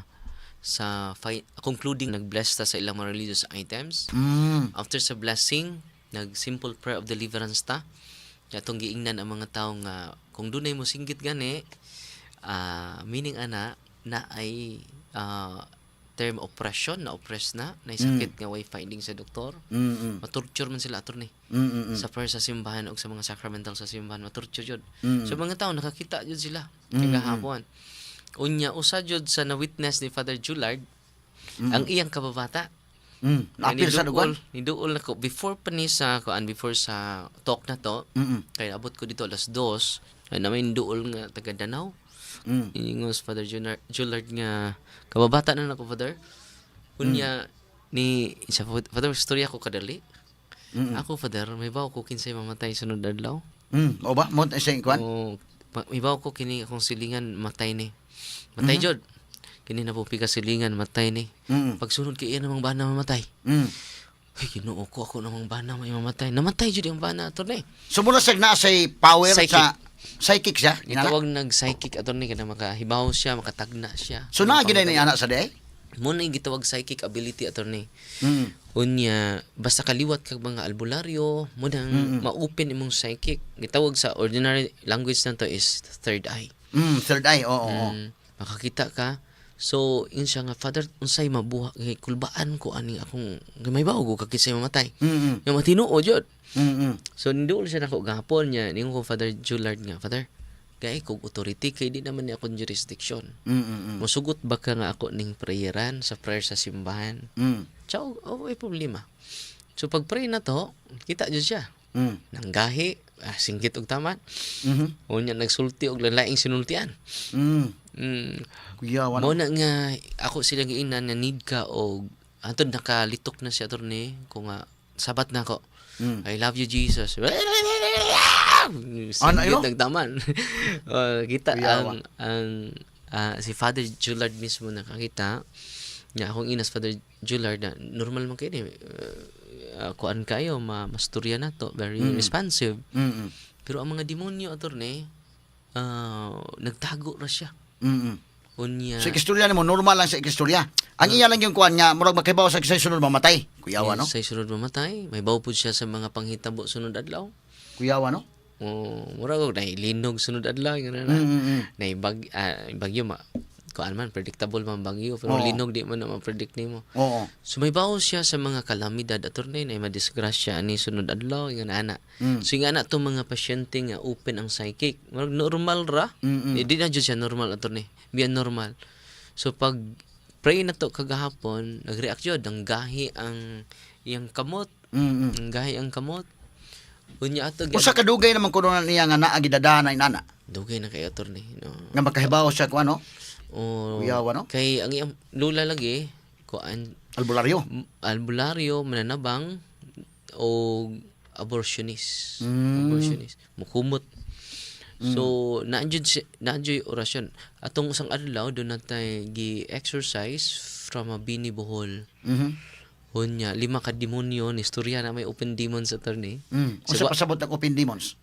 concluding, nag-bless ta sa ilang mga religious items. After sa blessing, nag simple prayer of deliverance ta. Atong giingnan ang mga tao nga kung dunay mo singgit gani, meaning ana na ay term oppression, na oppress na, na sakit nga way finding sa doktor. Matorture man sila, attorney. Sa prayer sa simbahan o sa mga sacramental sa simbahan, matorture jud. So mga tao nakakita jud sila kagahapon. Unya, usa jud sa na witness ni Father Julard ang iyang kababata. Naapil sa dugan. Niduol nako before pa ni sa kuan, before sa talk na to. Kay abot ko dito alas 2 ay na may duol nga taga Danao. Ingos Father Julard nga kababata na nako, Father. Unya ni sa Father, istorya ko kadali. Ako, Father, mahibaw ko kinsay mamatay sunod adlaw. O ba? Mo sa kuan? O mahibaw ko kini akong silingan matay ni. Matay jud. Kini na po ka silingan matay ni. Pagsunod kay iya namang bana mamatay. Ay, Ginoo ko, ako namang bana may mamatay. Namatay jud ang bana, attorney. So muna siya naa say power Psychic. sa psychic siya. Inana? Gitawag nag psychic, attorney, kana makahibaw siya, makatagna siya. So naa gyud ni anak sa day? Mo na yung gitawag psychic ability, attorney. Unya, basta kaliwat kag mga albularyo, mo nang ma-open imong psychic. Gitawag sa ordinary language na to is third eye. Third eye. Oo. Makakita ka. So, yun siya nga, "Father, unsay mabuha, kay kulbaan ko ani akong, may bawo ko kinsay mamatay." Nga matinuod jud. So, niduol siya nako gahapon niya. Ningon ko Father Julard nga, "Father, kay kog authority kay di naman ni akong jurisdiction. Musugot ba ka nga ako ning prayeran sa prayer sa simbahan?" Ciao, oh, ay problema. So pag pray na to, kita jud siya. Nanggahi, singgit og taman. Unya nagsulti og laing sinultian. Kuya, wala. Mao na nga ako silang giingnan nga need ka og antod nakalitok na si attorney ko nga sabat na ako. "I love you, Jesus." Ano, ilo? Singgit nagtaman. Kita Kuyawa. ang si Father Julard mismo nakakita nga akong inas Father Julard na normal man kay ni kuan kayo ma masturya na to, very responsive. Pero ang mga demonyo, attorney, nagtago ra siya. Unya Sa istorya nimo, normal lang sa istorya. Ang iya lang yung kuan nga murag makahibaw sa kisay sunod mamatay. Kuyawa, no? Sa sunod mamatay, may baw pud siya sa mga panghitabo sunod adlaw. Kuyawa, no? O murag og nailinog sunod adlaw ngana na. Naibag bagyo ma kuan man, predictable man bagyo, pero linog di man na ma-predict nimo. So may bawo siya sa mga kalamidad, attorney, na madisgrasya ani sunod adlaw nga ana. So nga ana tong mga pasyente nga open ang psychic. Murag normal ra. Eh, di na jud siya normal, attorney. Biyan normal. So pag pray na to kagahapon, nag-react jud, ang gahi ang iyang kamot, ang gahi ang kamot. Unya ato Usa ka dugay naman kuno na niya nga naa gidadana inana. Dugay na kay, attorney, no. Nga makahibaw siya kuan, no? O, Kuyawa, no? kay ang iyang lula lagi kuan Albularyo. Albularyo, mananabang o abortionist. Abortionist. Mukumot. So, naanjud orasyon. Atong usang adlaw doon natay gi-exorcise from a Bini, Bohol. Unya, lima ka demonyo ni istorya na may open demons, attorney. Unsa pasabot ang open demons?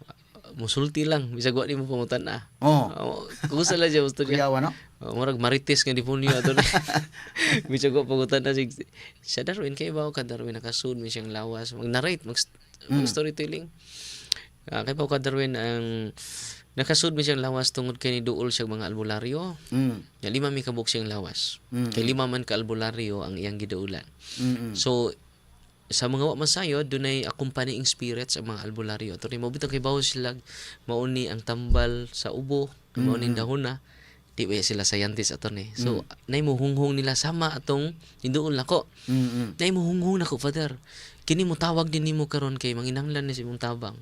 Musulti lang bisag wa nimo pangutan-a. Oh. Oh, kusa lang siya istorya. Kuyawa, no? Oh, murag marites nga demonyo ato na. Bisag wa pangutan-a si sa Darwin kay bawo ka Darwin nakasud mi siyang lawas, mag-narrate, mag storytelling. Kay bawo ka Darwin ang nakasud mi siyang lawas tungod kay niduol siya mga albularyo. Ya lima mi kabuok siyang lawas. Kay lima man ka albularyo ang iyang giduulan. So sa mga wa masayod, dunay accompanying spirits ang mga albularyo. Ato mo bitong kay bawo sila mauni ang tambal sa ubo, mao ni dahon na. Di ba sila scientist, attorney? So nay muhunghong nila sama atong hinduol nako. Nay muhunghong nako, "Father. Kini mo tawag din nimo karon kay manginahanglan ni sa imong tabang."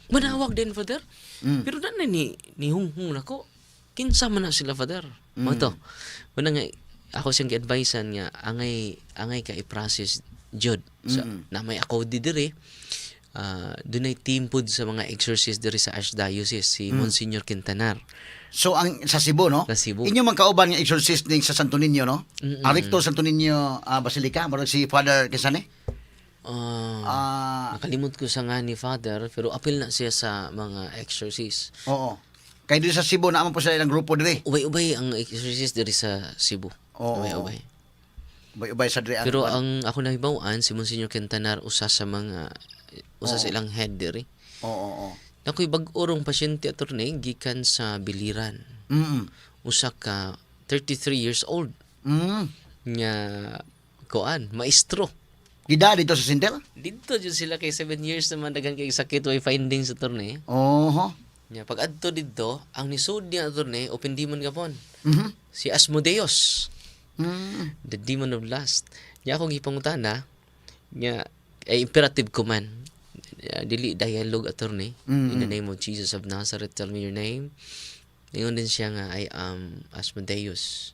Manawag din, Father. Pero na ni hunghong nako. Kinsa man na sila, Father? Mo to. Muna nga ako siyang gi-advisean nga angay angay ka i-process jud sa na may ako di diri. Dunay team pod sa mga exorcist diri sa Archdiocese, si Monsignor Quintanar. So ang sa Cebu, no? Sa Cebu. Inyo man kauban nga exorcist ning sa Santo Niño, no? Ang rector Santo Niño Basilica, murag si Father Kisane. Ah, nakalimot ko sa nga ni Father, pero apil na siya sa mga exorcist. Oo. Kay diri sa Cebu naa man po sila ilang grupo diri. Ubay-ubay ang exorcist diri sa Cebu. Ubay-ubay. Ubay-ubay sa diri ang Pero ang ako nahibaw-an, si Monsignor Quintanar usa sa ilang head diri. Oo, oo. Nakoy bag-o rong pasyente, attorney, gikan sa Biliran. Usa ka 33 years old nga kuan, maestro. Gida dito sa center? Dito jud sila kay 7 years naman daghan kay sakit, way findings, attorney. Nya pag adto didto, ang nisud niya, attorney, open demon gapon. Si Asmodeus, the demon of lust. Nya akong gipangutana nya ay imperative command. Dili dialogue, attorney. "In the name of Jesus of Nazareth, tell me your name." Ingon din siya nga, "I am Asmodeus."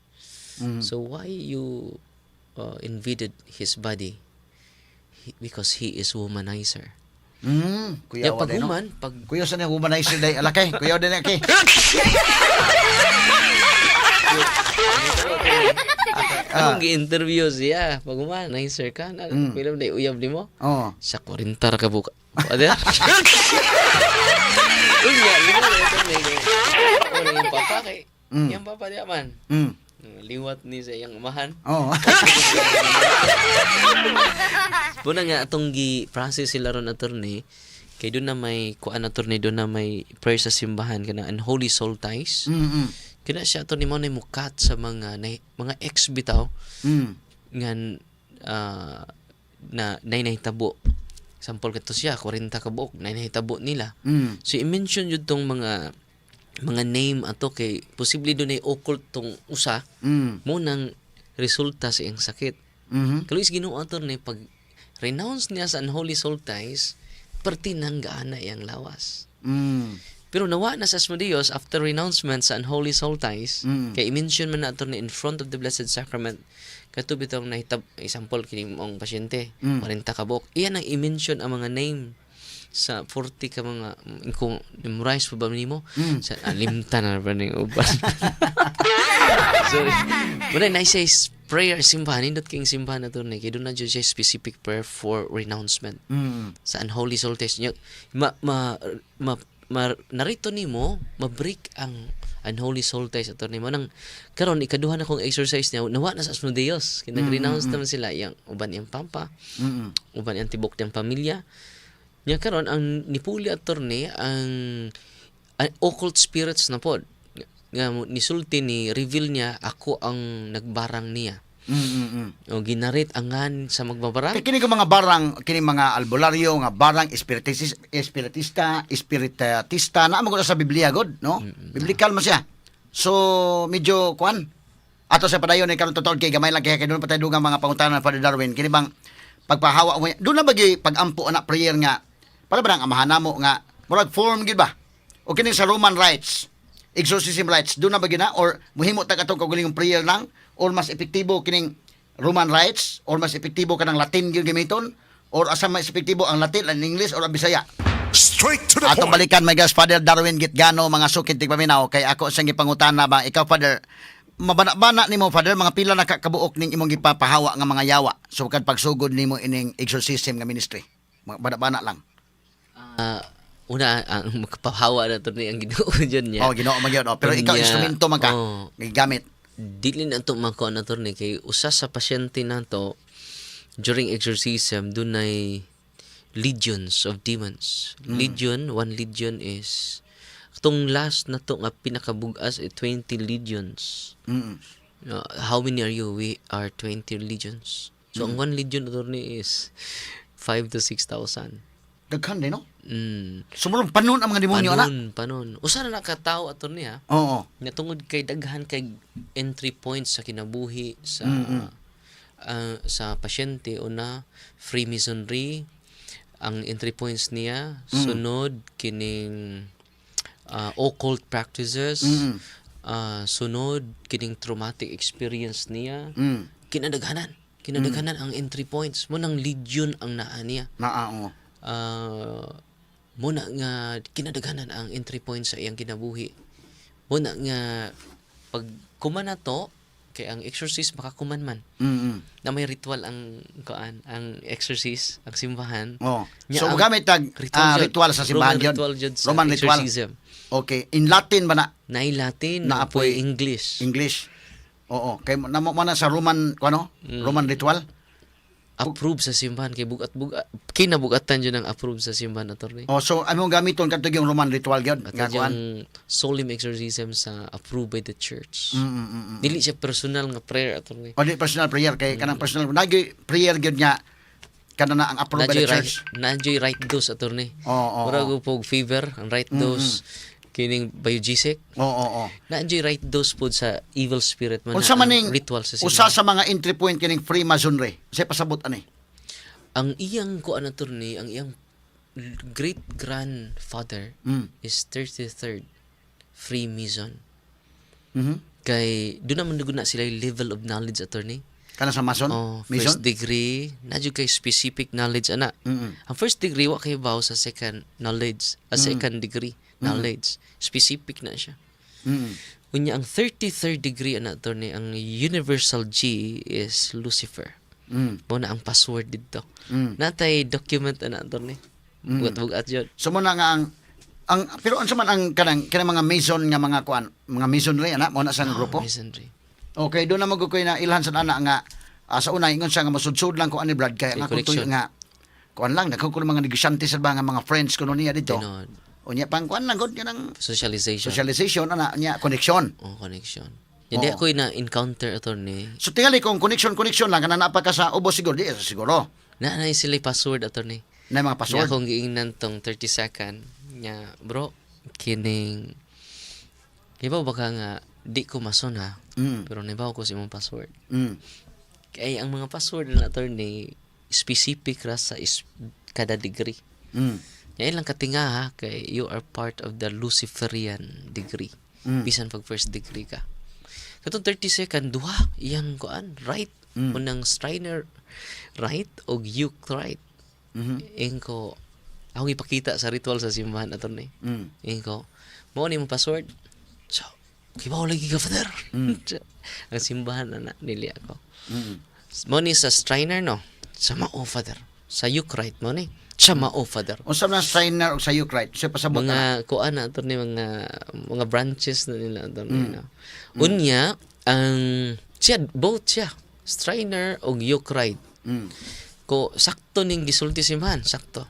"So why you invaded his body?" "Because he is womanizer." Kuya Ya, wa pag day, no? human, pag Kuya sa niya womanizer day alakay. Kuya din kay. Akong gi-interview siya, pag womanizer ka, na, pila na uyab nimo? Oo. Sa 40 ra ka buka. Ada? Unya, lima na ito may Una yung papa kay. Yung papa diya man. Liwat ni sa iyang amahan. Muna nga atong gi-process sila ron, attorney, kay doon na may kuan, attorney, doon na may prayer sa simbahan kana unholy soul ties. Kina siya, attorney, mo na mukat sa mga ex bitaw ngan na nay nahitabo. Sample kato siya, 40 ka buok, nay nahitabo nila. So i-mention jud tong mga name ato kay posible doon ay occult tong usa mo nang resulta sa iyang sakit. Kaluoy sa Ginoo, attorney, pag renounce niya sa unholy soul ties, perti nang gaana iyang lawas. Pero nawa na sa Asmodeus after renouncement sa unholy soul ties, kay i-mention man na, attorney, in front of the Blessed Sacrament, kato bitong nahitab, example kini mong pasyente, 40 ka buok. Iyan ang i-mention ang mga name sa 40 ka mga kung memorize pa ba nimo sa alimta na ba ning uban. So muna na siya prayer simbahan, nindot king simbahan na to kay doon na jud siya specific prayer for renouncement sa unholy soul ties niya. Ma, ma, ma, ma narito nimo ma-break ang unholy soul ties, attorney. Mo nang karon ikaduha na kong exorcise niya, nawa na sa Asmodeus kay nag-renounce naman sila, iyang uban, iyang pampa, uban iyang tibok niyang pamilya niya. Karon ang nipuli, attorney, ang occult spirits na pod nga nisulti, ni reveal niya, ako ang nagbarang niya o ginarit angan sa magbabarang. Kay kini ko mga barang, kini mga albularyo nga barang, espiritista na mo sa Biblia god, no? Biblical man siya. So medyo kuan ato sa padayon ni karon totoo kay gamay lang kay doon pa tayo dugang mga pangutana, Father Darwin. Kini bang pagpahawa mo doon na bagi pagampo ana prayer nga para ba ang amahan namo nga murag form gid ba? O kini sa Roman rites, exorcism rites, doon na ba gina or muhimo ta katong kaugalingong prayer lang or mas epektibo kining Roman rites or mas epektibo kanang Latin gyud gamiton or asa mas epektibo, ang Latin, ang English or ang Bisaya? Straight to the Atong point. balikan, my guest, Father Darwin Gitgano, mga sukid tigpaminaw, kay ako siyang gipangutana ba, ikaw, Father, mabana-bana nimo, Father, mga pila na ka kabuok ning imong gipapahawa nga mga yawa sukad pagsugod nimo ining exorcism nga ministry? Mga bana-bana lang. Ah, una ang magpahawa na to ni ang Ginoo dyan niya. Oh, Ginoo man gyud, oh. Pero ikaw Unya, instrumento man ka gigamit. Dili na to makuha na, attorney, kay usa sa pasyente nato during exorcism dunay legions of demons. Legion, one legion is tong last na to nga pinakabug-as eh, 20 legions. "How many are you?" "We are 20 legions." So ang one legion, attorney, is 5 to 6,000. Daghan din, no? Mm. Sumurong panon ang mga demonyo ana. Panon, panon. Usa na nakatao, attorney, ha. Nga tungod kay daghan kay entry points sa kinabuhi sa pasyente, una Freemasonry ang entry points niya, sunod kining occult practices, sunod kining traumatic experience niya. Kinadaghanan ang entry points mo nang legion ang naa niya. Naa, oo. Muna nga kinadaghanan ang entry point sa iyang kinabuhi. Muna nga pag kuman na to, kay ang exorcist makakuman man. Na may ritual ang kuan, ang exorcist, ang simbahan. Nya So ang gamit tag ritual jud. Ritual sa simbahan Roman yun. Ritual jud sa Roman ritual. exorcism. Okay, in Latin ba na? Naay Latin, Na na apoy apoy English. English. Oo, kay namo man na sa Roman kuano? Roman ritual. Approve sa simbahan kay bugat-bugat kinabugatan jud ang approve sa simbahan, attorney. Oh, so among gamiton kadto yung Roman ritual gyud At nga kuan. yung solemn exorcism sa approved by the church. Dili siya personal nga prayer, attorney. O di personal prayer kay kanang personal nagi prayer gyud nga kana na ang approved by the Nadyo'y right, church. Nadyo'y right dose, attorney. Oo. Murag og fever, ang right dose kining Biogesic. Oo, oo. Naadyo'y right dose pod sa evil spirit man Unsa na man ang ning ritual sa usa simbahan. sa mga entry point kining Freemasonry? Sa pasabot ani. Ang iyang kuan, attorney, ang iyang great grandfather is 33rd Freemason. Kay doon naman na sila yung level of knowledge, attorney. Kana sa Mason? Oh, Mason? first degree, na jud kay specific knowledge ana. Ang first degree wa kay baw sa second knowledge, a second degree knowledge. Specific na siya. Unya ang 33rd degree ana, attorney, ang universal G is Lucifer. Mo na ang password didto. Natay document ana, attorney. Bugat-bugat jud. So mo na nga ang pero unsa man ang kanang kanang mga Mason nga mga kuan, mga Masonry ana mo na sa grupo? Masonry. Okay, doon na magkukoy na ilhan sa ana nga sa una ingon siya nga masudsud lang ko ani Brad kay ang May akong tuyo connection. nga kuan lang daghan ko ng mga negosyante sa ba nga mga friends kuno niya dito. Tinuod. Unya pang kuan lang gud kanang Socialization. Socialization ana niya connection. Oh, connection. Hindi ako na encounter, attorney. So tingali kung connection connection lang kana naa pa ka sa ubos siguro di siguro Na na sila password, attorney. Na mga Niya password. akong giingnan tong 30 second nya, bro, kining Ibaw baka nga di ko mason ha. Pero nibaw ko sa imong password. Kay ang mga password na, attorney, specific ra sa kada degree. Yan lang katinga ha kay you are part of the Luciferian degree. Bisan pag first degree ka. Katong 30 second duha iyang kuan right. Unang Shriner right og Eucharist right. Ingko akong ipakita sa ritual sa simbahan, attorney. Ingko mo ni mo password. So, kibaw lagi ka, Father. Ang simbahan na nili ako. Mo ni sa Shriner no. Sa mao, Father. Sa Eucharist mo ni. Sa mao, Father. Unsa man Shriner og sa Eucharist? Sa pasabot ana. Mga kuan na, attorney, mga branches na nila, attorney, no. Unya ang siya both siya Shriner og Eucharist. Ko sakto ning gisulti simbahan, sakto.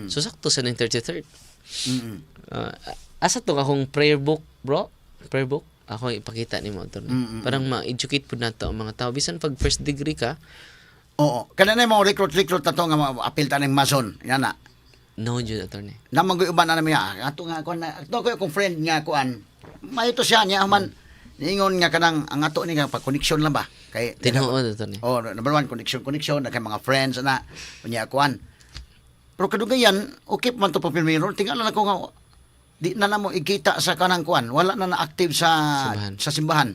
So sakto sa ning 33rd. Asa to akong prayer book, bro? Prayer book? Ako ipakita nimo, attorney. Parang ma-educate pud nato ang mga tao bisan pag first degree ka. Oo. Kana na mo recruit recruit na to nga apil ta ning Mason. Yan na. No jud, attorney. Namang ko uban na namin ato nga kuan na ato ko akong friend nga kuan. Mayo to siya niya man niingon nga kanang ang ato ni nga pag connection lang ba kay Tinuod, attorney. Oh, number one, connection, connection, na kay mga friends na unya kuan. Pero kadugayan, okay pa man to papirmiro, tingala na ko nga di na namo ikita sa kanang kuan, wala na na-active sa Simbahan. Sa simbahan.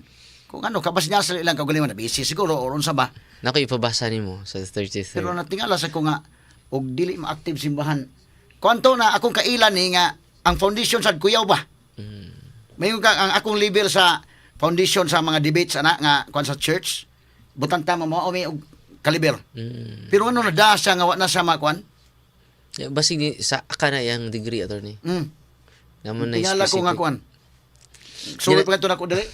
Kung ano, kabas niya sa ilang kaugalingon na busy siguro or unsa ba. Nako ipabasa nimo sa 33rd. Pero natingala sa ko nga og dili ma-active simbahan. Kuanto na akong kailan ni nga ang foundation sa kuyaw ba. Mayon ka ang akong level sa foundation sa mga debates ana nga kuan sa church. Butan tama mo may og kaliber. Pero ano na da siya nga wa na siya makuan? Yeah, basig ni sa ka na iyang degree, attorney. Namo na Tingala ko nga specific. kuan. Sorry pa kadto nako dili.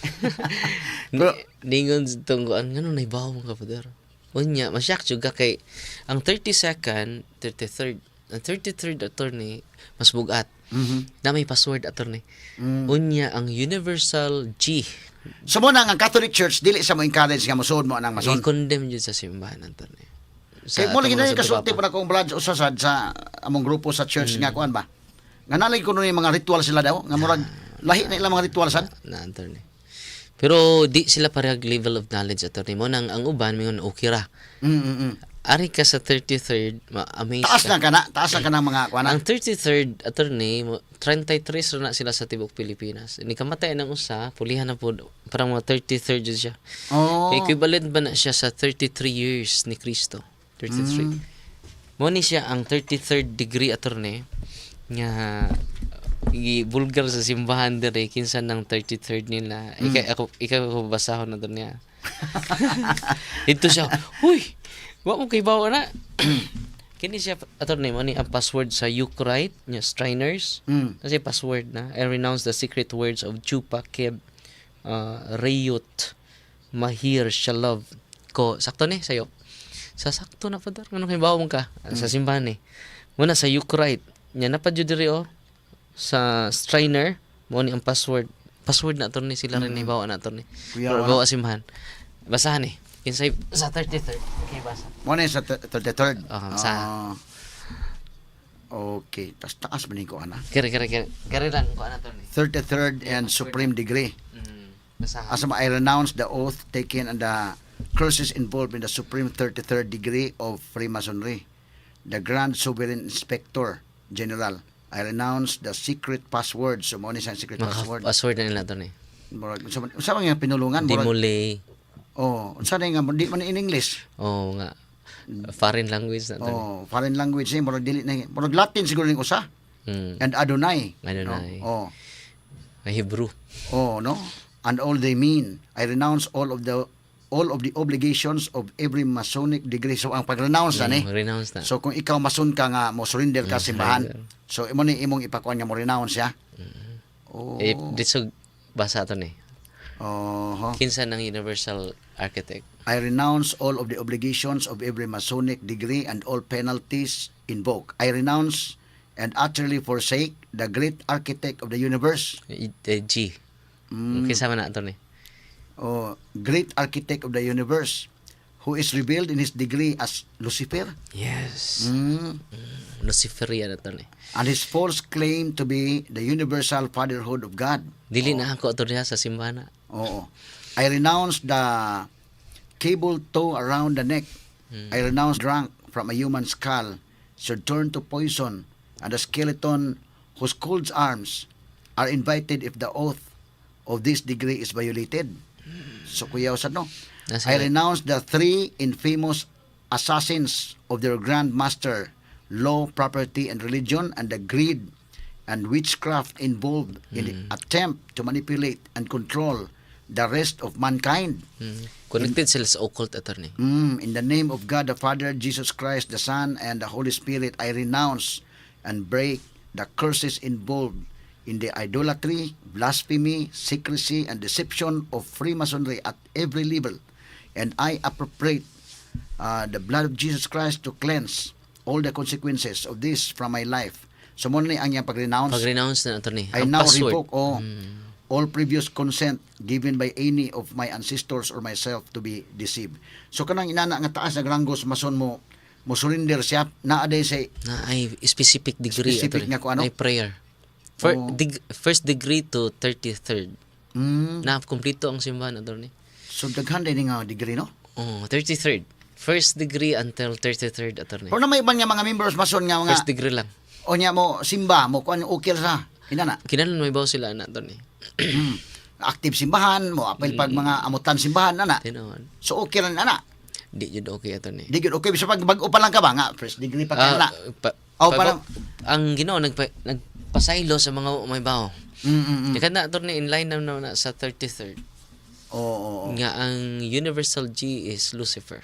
Pero Ningon tong kuan ngano naibaw mo ka, Father. Unya masyak jud ka kay ang 32nd, 33rd, ang 33rd, attorney, mas bugat. Na may password, attorney. Unya ang universal G So mo na ang Catholic Church dili sa mo encourage nga mosuod mo anang Mason. I-condemn jud sa simbahan, attorney. Sa Kay mo lagi atong na mga kasulti Santo pa na kong brad usa sa among grupo sa church nga kuan ba. Nga nalay ko yung mga ritual sila daw nga murag lahi na ilang mga ritual sad. Na attorney. Pero di sila parehag level of knowledge, attorney. Mo nang ang uban mingon okay ra. Ari ka sa 33rd, ma-amaze Taas ka. na kana, taas na kana mga kuan. Ang 33rd, attorney, 33 ra na sila sa tibok Pilipinas. Ni kamatay ng usa, pulihan na po, parang mga 33rd jud siya. Oh. Kay equivalent ba na siya sa 33 years ni Kristo? 33. Mo ni siya ang 33rd degree, attorney, nga i-bulgar sa simbahan dire kinsa ng 33rd nila. Ikaw ako, ikaw ako basahon na doon niya. Dito siya, "Huy, wa mo kay bawa na." Kini siya, attorney, mo ni ang password sa Eucharist nya Shriners. Kasi password na, "I renounce the secret words of Chupa Keb Rayut Mahir Shalov ko." Sakto ni sayo. Sa sakto na, Father. Ngano kay bawo ka sa simbahan ni. Muna sa Eucharist nya napa jud diri oh sa Shriner mo ni ang password. Password na, attorney, sila rin ni bawa na, attorney. Kuya, Pero wala. bawa simbahan. Basahan ni. Kinsay sa 33rd? Okay, basa. Mo na sa 33rd. Ah, sa- Ah. Okay, tas taas man ko ana. Kere kere kere. Kere lang ko ana, attorney. 33rd and supreme degree. Basahan. Asa ma, "I renounce the oath taken and the curses involved in the supreme 33rd degree of Freemasonry. The Grand Sovereign Inspector General. I renounce the secret password." So mo ni sa secret Mga password. Password na nila, attorney. Murag unsa man nga pinulungan murag Dimule. Oh, unsa na nga di man in English. Oh nga. Foreign language na, attorney. Oh, foreign language ni, murag dili na, murag Latin siguro ning usa. And Adonai. Adonai. No? Oh. May Hebrew. Oh, no? "And all they mean. I renounce all of the obligations of every Masonic degree." So ang pag-renounce na ni. Renounce na. So kung ikaw Mason ka nga mo surrender ka simbahan. Surrender. So imo ni imong ipakuan nga mo renounce siya. Oh. Eh, dito basa to ni. Oh. Kinsa ng universal architect? "I renounce all of the obligations of every Masonic degree and all penalties invoked. I renounce and utterly forsake the great architect of the universe." Eh, G. Kinsa man na, attorney? Oh, great architect of the universe who is revealed in his degree as Lucifer. Yes. Luciferian, attorney. And his false claim to be the universal fatherhood of God. Dili na ako ato diha sa simbahan na. Oo. "I renounce the cable tow around the neck. I renounce drunk from a human skull should turn to poison and the skeleton whose cold arms are invited if the oath of this degree is violated." So kuya usad no. Nasa "I renounce the three infamous assassins of their grand master, law, property, and religion, and the greed and witchcraft involved in the attempt to manipulate and control the rest of mankind." Connected sila sa occult, attorney. "In the name of God the Father, Jesus Christ the Son, and the Holy Spirit, I renounce and break the curses involved in the idolatry, blasphemy, secrecy, and deception of Freemasonry at every level. And I appropriate the blood of Jesus Christ to cleanse all the consequences of this from my life." So mo ni ang iyang pag-renounce. Pag-renounce na, attorney. "I Ang now password. Revoke all previous consent given by any of my ancestors or myself to be deceived." So kanang inana nga taas nag ranggo sa mason mo mo surrender siya naa day say Na ay specific degree, Specific attorney. nga kung ano? Ay prayer. First degree to 33rd. Na kompleto ang simbahan, attorney. So daghan day ni nga degree, no? Oh, 33rd. First degree until 33rd, attorney. Pero na may iban nga mga members mason nga mga First degree lang. O nya mo simba mo kuan ukil sa inana. Kinahanglan may bawo sila ana, attorney. Active simbahan mo apil pag mga amutan simbahan ana. Tinuod. So okay lang ana. Di jud okay, attorney. Di gyud okay bisa pag bag-o pa lang ka ba nga first degree pa ka Ah, na. Oh, ang Ginoo nagpasaylo sa mga may bawo. Kaya na, attorney, in line na, na sa 33rd. Oo. Nga ang universal G is Lucifer.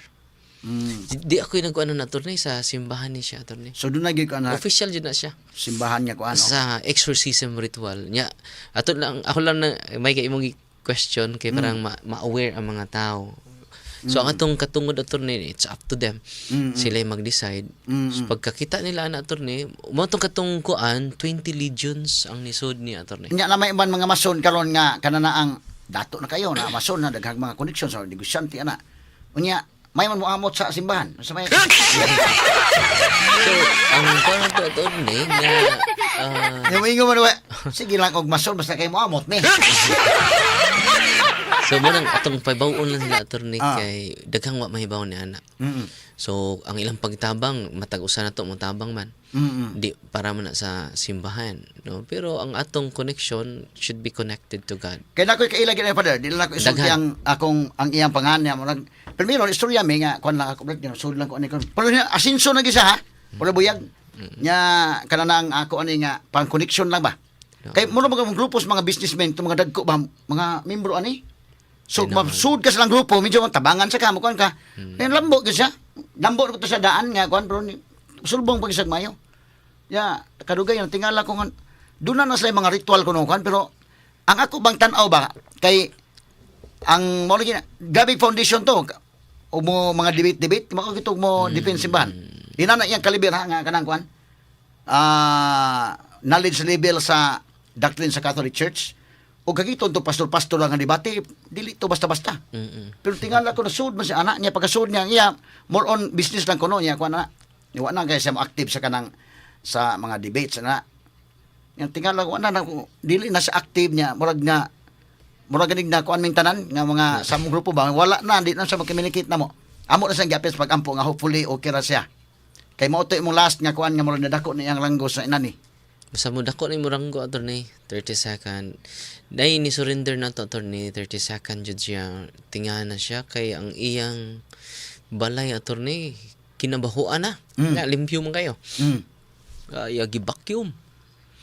Di ako yung nagkuano na, attorney, sa simbahan ni siya, attorney. So doon na gyud ko ana Official jud na siya. Simbahan nga ko ano. Sa exorcism ritual nya. Ato lang ako lang na may kay imong question kay parang ma-aware ang mga tao. So ang atong katungod, attorney, it's up to them. Sila yung mag-decide. So, pagkakita nila ana, attorney, mo tong katong kuan 20 legions ang nisod ni attorney. Nya na may iban mga mason karon nga kana na ang dato na kayo na mason na daghang mga connection sa negosyante ana. Unya may man mo amot sa simbahan. Sa may So ang kuan to, attorney, nga Yung ingon man wa, sige lang og mason basta kay mo amot ni. So mo nang atong pahibaw-on lang sila, attorney, kay daghang wa mahibaw ni ana. So ang ilang pagtabang matag usa na to mo tabang man. Di para man na sa simbahan, no? Pero ang atong connection should be connected to God. Kay na ko'y kaila gid, Father, di lang ako isulti Daghan. ang akong ang iyang pangan niya. Murag primero istorya mi nga kuan lang ako, brad, sud lang ko ani ko. Pero niya asinso na gisa ha. Wala buyag. Nya kanang ako ani nga pang connection lang ba. No. Kay mura mga grupo sa mga businessmen, itong mga dagko ba, mga membro ani. So Tinuod. mabsud ka sa lang grupo, medyo tabangan sa ka, mukuan ka. Lambo gyud siya. Lambo ko to sa daan nga kuan, pero sulbong pag isag mayo. Ya, kadugay ang tingala ko nga doon na na sila yung mga ritual kuno kuan, pero ang ako bang tan-aw ba kay ang mo lagi na gabi foundation to o mo mga debate-debate makakitog mo defense simbahan. Inana iyang kaliber ha nga kanang kuan. Knowledge level sa doctrine sa Catholic Church o kagiton to pastor-pastor lang ang debate, dili to basta-basta. Pero tingala ko na sud man si anak niya, pagkasud niya iya more on business lang kuno niya kuan na. Wa na kay siya mo active sa kanang sa mga debates na. Yang tingala ko na dili na siya active niya, murag nga murag ganig na kuan ming tanan nga mga sa among grupo ba, wala na, di na siya mag-communicate na mo. Amo na siyang giapil sa pagampo nga hopefully okay ra siya. Kay mao to imong last nga kuan nga murag nadako ni iyang langgo sa inani. Basta mo dako ni Morango, attorney, 30 second. Dai ni surrender na to, attorney, 30 second jud siya. Tingahan na siya kay ang iyang balay, attorney, kinabahuan na. Na limpyo man kayo. Kaya gi-vacuum.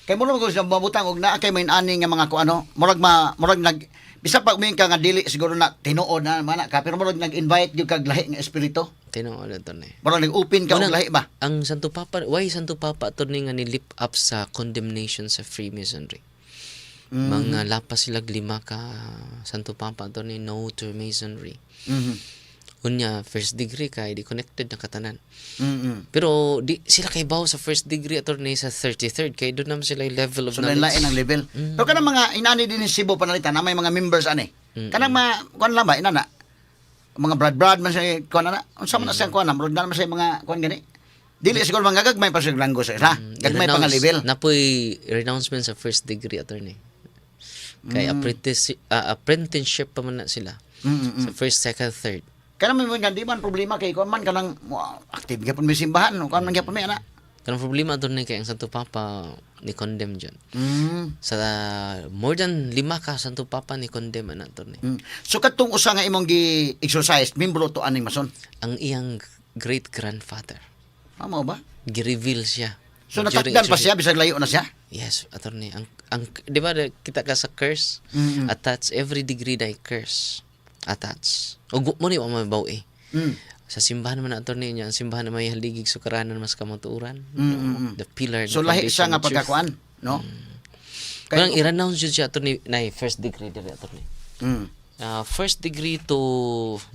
Kay murag ko siya mabutang og naa kay may ani nga mga kuano, murag ma murag nag bisa pa umiing ka nga dili siguro na tinuod na mana ka, pero murag nag-invite gyud kag lahi nga espiritu. Tinuod, attorney. Murag nag-open ka og Unang- lahi ba. Ang Santo Papa, why Santo Papa, attorney, nga ni lip up sa condemnation sa Freemasonry? Mga lapas sila lima ka Santo Papa, attorney, no to Masonry. Unya first degree kay di connected na katanan. Pero di sila kay sa first degree, attorney, sa 33rd kay doon naman sila yung level of So knowledge. lain ang level. Pero kanang mga inani din ni Cebu panalitan na may mga members ani. Kanang mga kuan lang ba inana? Mga brad brad man siya kuan na. Unsa man na siya kuan na, murag na naman siya mga kuan gani. Dili siguro mga gagmay pa siya langgo sa isa. Gagmay pa nga level. Napoy renouncement sa first degree, attorney. Kay apprenticeship pa man na sila. Sa first, second, third. Kanang may mga di man problema kay kuan man kanang mo, active gyapon may simbahan, no? Kuan man gyapon may ana. Kanang problema, attorney, kay ang Santo Papa ni condemn dyan. Sa more than lima ka Santo Papa ni condemn ana, attorney. So kadtong usa nga imong gi-exorcise, membro to aning mason? Ang iyang great grandfather. Mao ba? Gi-reveal siya. So During natakdan pa exorcism. siya bisag layo na siya. Yes, attorney. Ang di ba kita ka sa curse? Attach every degree na curse. Attach. O mo ni wa mabaw eh. Sa simbahan man na, attorney, niya, ang simbahan na may haligig sukaranan mas kamatuoran. The pillar, So the lahi siya foundation nga of truth. pagkakuan, no? Parang i-renounce jud siya, attorney, na first degree diri, attorney. First degree to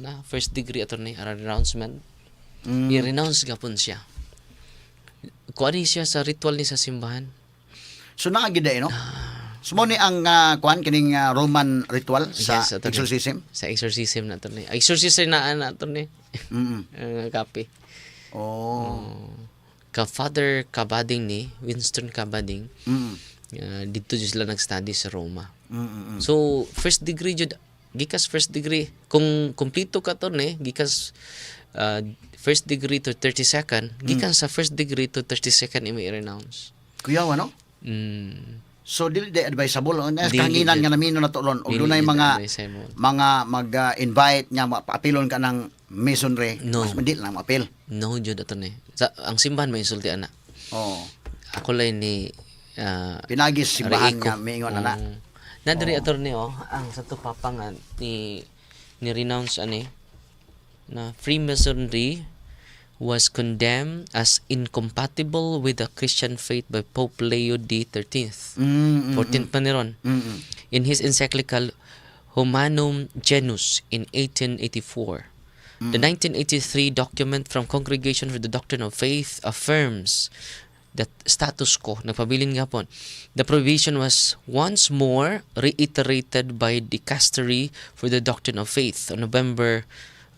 na first degree, attorney, ara renouncement. I-renounce gapon siya. Kuan ni siya sa ritual ni sa simbahan. So naa gid eh, no? So mo ni ang kuan kining Roman ritual sa Yes, attorney. exorcism. Sa exorcism na, attorney. Exorcism na ana, attorney. Copy. Oh. Ka Father Cabading ni Winston Cabading. Dito jud sila nag-study sa Roma. So first degree jud, gikas first degree kung kompleto ka to ni gikas first degree to 32nd, gikan sa first degree to 32nd imo i-renounce. Kuyawa, no? So dili di advisable no? Dili Kahanginan jud. nga namino na to ron og Dili dunay jud mga advisable. mga mag-invite nga maapilon ka ng masonry. No. Mas dili lang maapil. No jud, attorney. Sa ang simbahan may insulti ana. Oh. Ako lang ni Pinagis simbahan Rico. nga miingon ana. Oo. Na diri, attorney, oh, ang Santo Papa nga ni renounce ani na Freemasonry was condemned as incompatible with the Christian faith by Pope Leo XIII. 14th pa ni ron. In his encyclical Humanum Genus in 1884. The 1983 document from Congregation for the Doctrine of Faith affirms that status quo, nagpabilin gapon. The prohibition was once more reiterated by the Dicastery for the Doctrine of Faith on November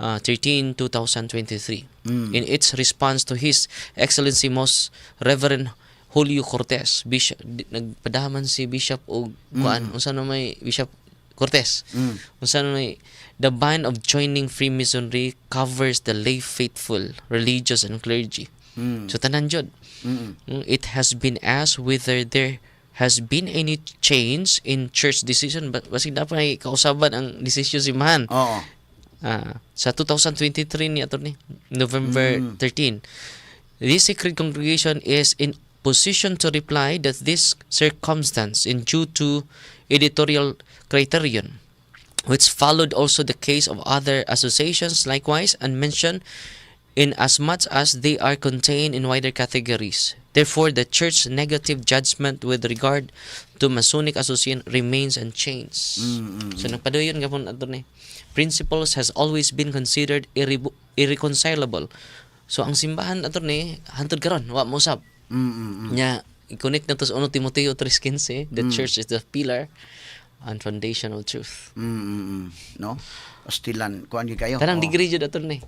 13, 2023. In its response to His Excellency Most Reverend Julio Cortez, Bishop, nagpadaman si Bishop og kuan, unsa na may Bishop Cortez. Unsa na may the ban of joining Freemasonry covers the lay faithful, religious and clergy. So tanan jud. It has been asked whether there has been any change in church decision, but basig dapat ay kausaban ang desisyon simbahan. Oo. Sa 2023 ni, attorney, November 13. This sacred congregation is in position to reply that this circumstance in due to editorial criterion which followed also the case of other associations likewise and mentioned, in as much as they are contained in wider categories. Therefore, the Church's negative judgment with regard to Masonic Association remains unchanged. So nagpadayon gapon ato ni. Principles has always been considered irreconcilable. So ang simbahan, attorney, hantod karon wa mo usab. Nya i-connect na to sa 1 Timoteo 3:15, the church is the pillar and foundation of truth. No? Pastilan, kuan gyud kayo. Tanang degree jud, attorney.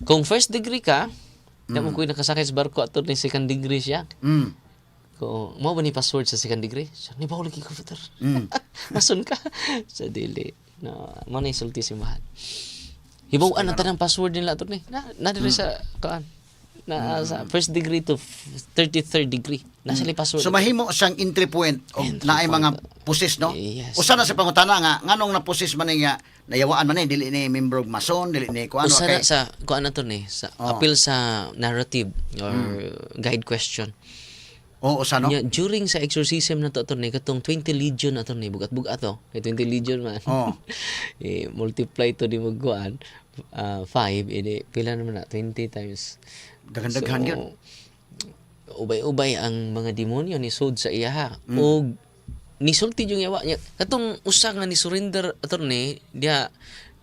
Kung first degree ka, mm. mo ko'y nakasakay sa barko, attorney, second degree siya. Ko mo ba ni password sa second degree? Siya, ni bawal ko, Father. Mason ka. Sa dili. No, mo na isulti simbahan. Hibaw-an ang tanang password nila, attorney. Na diri sa kuan. Na sa first degree to 33rd degree. Nasa mm. password. So mahimo siyang entry point og Entry naay point. mga possess, no? Yes. Usa na sa pangutana nga nganong na-possess man ni nga nayawaan man ni, dili ni membro og Mason, dili ni kuan Usa kay na sa kuan na to ni sa appeal sa narrative or guide question. Oo, usa, no? Nya, during sa exorcism na to, attorney, katong 20 legion, attorney, bugat-bugat to. Kay 20 legion man. Eh, multiply to di mo kuan 5 edi pila naman na 20 times. Daghan-daghan So, gyud. Ubay-ubay ang mga demonyo ni sud sa iyaha. Og nisulti yung yawa niya. Katong usa nga ni surrender, attorney, diya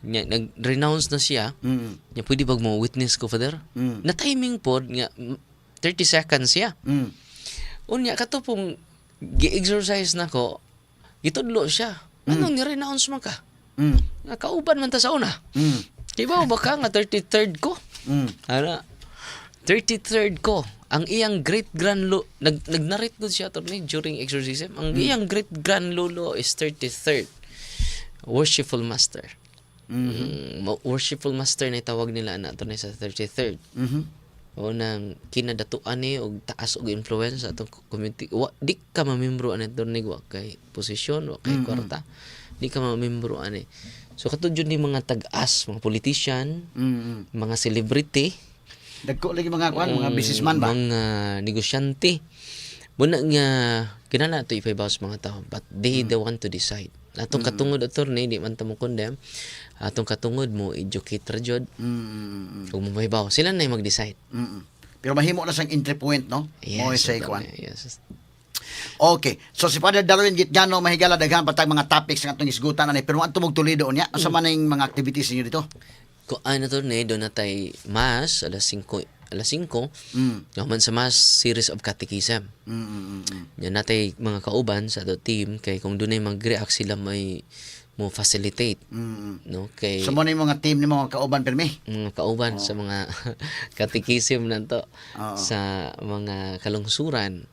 niya nag-renounce na siya. Nya pwede bag mo witness ko, Father? Na timing pod nga 30 seconds siya. Unya kato pong gi-exorcise nako, gitudlo siya. Anong ni-renounce man ka? Nga kauban man ta sa una. Di ba ba ka nga 33rd ko? Ana 33rd ko. Ang iyang great grandlo nag nagnarrate gud siya, attorney, during exorcism. Ang iyang great grandlolo is 33rd worshipful master. Worshipful master na tawag nila na, attorney, sa 33rd. O nang kinadatuan ni og taas og influence sa atong community. Wa di ka mamembro ani, attorney, wa kay posisyon, wa kay kwarta. Di ka mamembro ani. So katud jud ni mga tag-as, mga politician, mga celebrity, Dagko lagi mga kuan, mga businessman ba? Mga negosyante. Muna nga kinahanglan ato ipahibaw sa mga tao, but they the one to decide. Atong katungod, attorney, di man ta mo condemn. Atong katungod mo educate ra jud. Ug mo mahibaw, sila na yung mag-decide. Pero mahimo na siyang entry point, no? Yes, Mo say kuan. Attorney, yes. Okay. So si Father Darwin Gitgano, mahigala, daghan pa tag mga topics nga atong isgutan ani, pero adto mog Toledo unya. Unsa man ning mga activities ninyo dito? Kung ano to ni doon na tay mass alas 5, alas 5. Human sa mass, series of catechism. Yan natay mga kauban sa ato team kay kung dunay mag-react sila may mo facilitate, no, kay So mo na yung mga team ni mga kauban pirmi. Mga kauban sa mga catechism nato sa mga kalungsuran.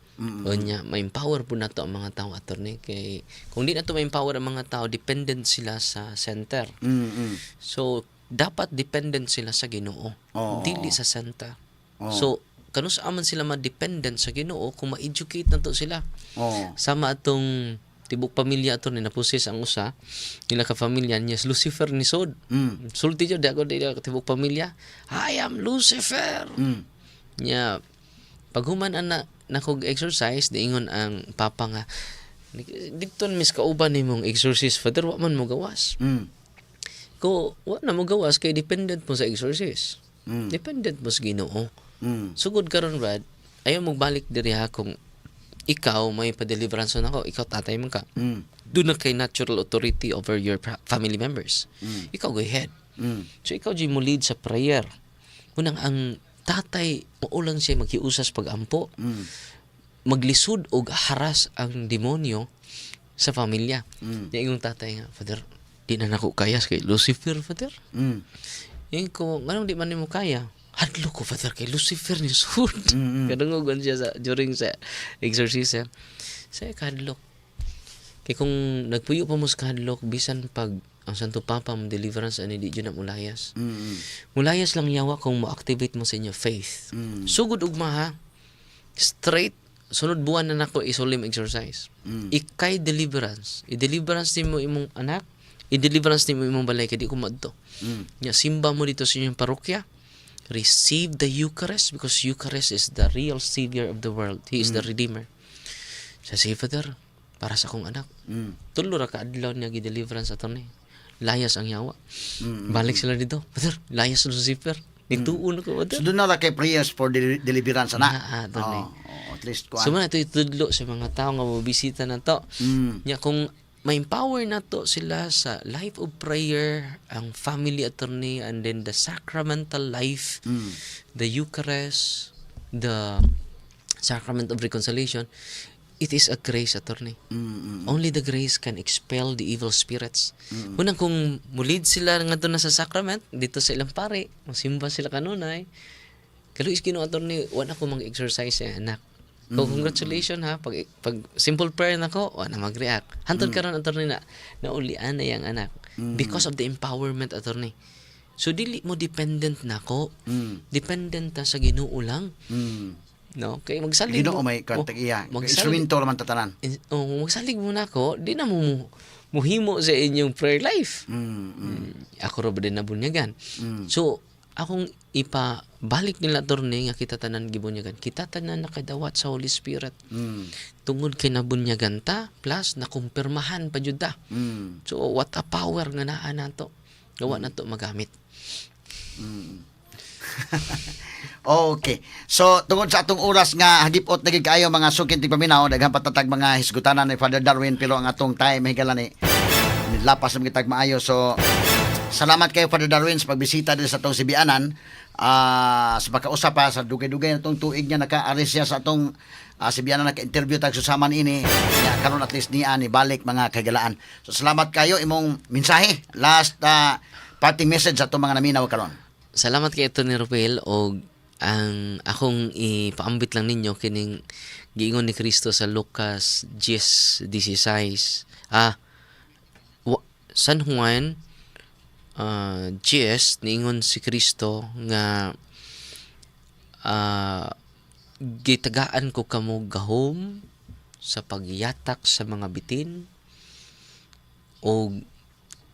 Unya ma-empower po nato ang mga tao, attorney, kay kung di nato ma-empower ang mga tao, dependent sila sa center. So dapat dependent sila sa Ginoo, dili sa center. So kanus aman sila ma-dependent sa Ginoo kung ma-educate nato sila? Sama atong tibok pamilya ato ni na-possess ang usa nila ka pamilya niya, Lucifer ni sod. Sulti jud ako di tibok pamilya, "I am Lucifer." Nya paghuman ana nakog exorcise, diingon ang papa nga didto mis kauban nimong exorcist, Father, wa man mo gawas. Ko wa na mo gawas kay dependent mo sa exorcist. Dependent mo sa Ginoo. Sugod karon, Brad, ayaw magbalik diri ha kung ikaw may pa-deliverance na ako, ikaw tatay man ka. Doon na kay natural authority over your family members. Ikaw go ahead. So ikaw di mo lead sa prayer. Unang ang tatay mao lang siya maghiusas pag-ampo. Maglisod og haras ang demonyo sa pamilya. Mm. Yung tatay nga, "Father, di na nako kaya kay Lucifer, Father." Yung ko, nganong di man nimo kaya? "Hadlo ko, Father, kay Lucifer ni sud." Kadungogon siya sa during sa exorcism. Sa kahadlok. Kay kung nagpuyo pa mo sa kahadlok, bisan pag ang Santo Papa mo deliverance ani, di jud na mulayas. Mulayas lang yawa kung mo-activate mo sa inyo faith. Sugod ugma ha. Straight sunod buwan na nako i-solemn exorcise. Ikay deliverance. I-deliverance nimo imong anak, i-deliverance nimo imong balay kay di ko maadto. Nya simba mo dito sa inyong parokya. Receive the Eucharist because Eucharist is the real savior of the world. He is the Redeemer. Sa si Father, para sa akong anak. Tulo ra ka adlaw niya gi-deliverance, attorney. Layas ang yawa. Balik sila dito. "Father, layas Lucifer. Nituon ko, Father." So doon na ra kay prayers for deliverance ana. Naa, attorney. Oh, at least kuan. So man ito itudlo sa mga tao nga mobisita na to. Nya kung ma-empower na to sila sa life of prayer, ang family, attorney, and then the sacramental life, the Eucharist, the sacrament of reconciliation, it is a grace, attorney. Only the grace can expel the evil spirits. Unang kung mulid sila ngadto na sa sacrament, dito sa ilang pare, masimba sila kanunay. Kaluoy Ginoo, attorney, wala ko mag-exorcise sa anak. So, congratulations ha. Pag simple prayer nako, wala mag-react. Hantod karon, attorney, na naulian na yang anak. Because of the empowerment, attorney. So, dili mo dependent nako. Dependent ta sa Ginoo lang. No? Kay magsalig Ginoo mo. May Oh, kantag iya. magsalig Instrumento raman tatanan. Oh, magsalig mo nako, di na mo muhimo sa inyong prayer life. Ako ra ba din nabunyagan. So, akong ipabalik nila, attorney, nga kita tanan gibunyagan. Kita tanan nakadawat sa Holy Spirit. Tungod kay nabunyagan ta, plus nakumpirmahan pa jud ta. So, what a power nga naa nato. Gawa nato magamit. Okay. So, tungod sa atong oras nga hagipot na gid kaayo, mga suking tigpaminaw, daghan pa tatag mga hisgutanan ni Father Darwin, pero ang atong time, higala ni nilapas na kitag maayo. So, salamat kayo, Father Darwin, sa pagbisita din sa atong Sibianan. Sa pagkausap pa sa dugay-dugay na itong tuig niya naka-aris siya sa atong Sibianan, naka-interview tag susaman ini. Ya, karon at least niya ni balik, mga kagalaan. So salamat kayo. Imong mensahe, last parting message sa atong mga naminaw karon. Salamat kay Atty. Rupel, og ang akong ipaambit lang ninyo kining giingon ni Kristo sa Lucas 10:16, San Juan 10, niingon si Kristo nga "Gitagaan ko kamo gahom sa pagyatak sa mga bitin og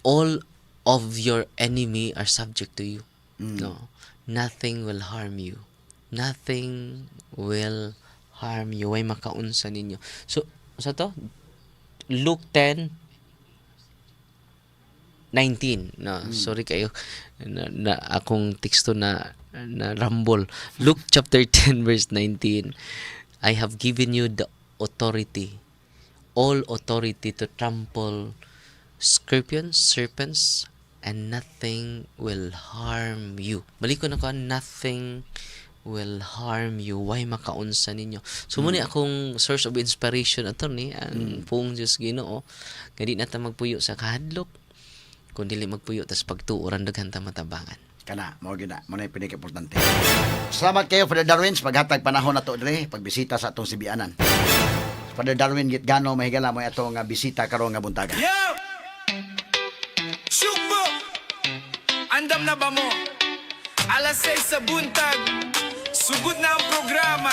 all of your enemy are subject to you." No, nothing will harm you. Nothing will harm you. Way makaunsa ninyo. So, sa to? Luke 10:19. No, sorry kayo na akong teksto na rumble. Luke chapter 10 verse 19. "I have given you the authority, all authority to trample scorpions, serpents, and nothing will harm you." Balik ko na ko, nothing will harm you. Why makaunsa ninyo. So, muna akong source of inspiration, attorney, ang pulong Diyos Ginoo. Nga di na ta magpuyo sa kahadlok. Kung dili magpuyo, tas pagtuoran, daghan ta matabangan. Kana, mao gyud na, mao na yung pinaka-importante. Salamat kayo, Father Darwin, sa paghatag panahon nato diri pagbisita sa atong Sibianan. Father Darwin Gitgano, mahigala, mo atong nga bisita karon nga buntaga. Yo! Sugbo! Andam na ba mo? Alas 6 sa buntag. Sugod na ang programa.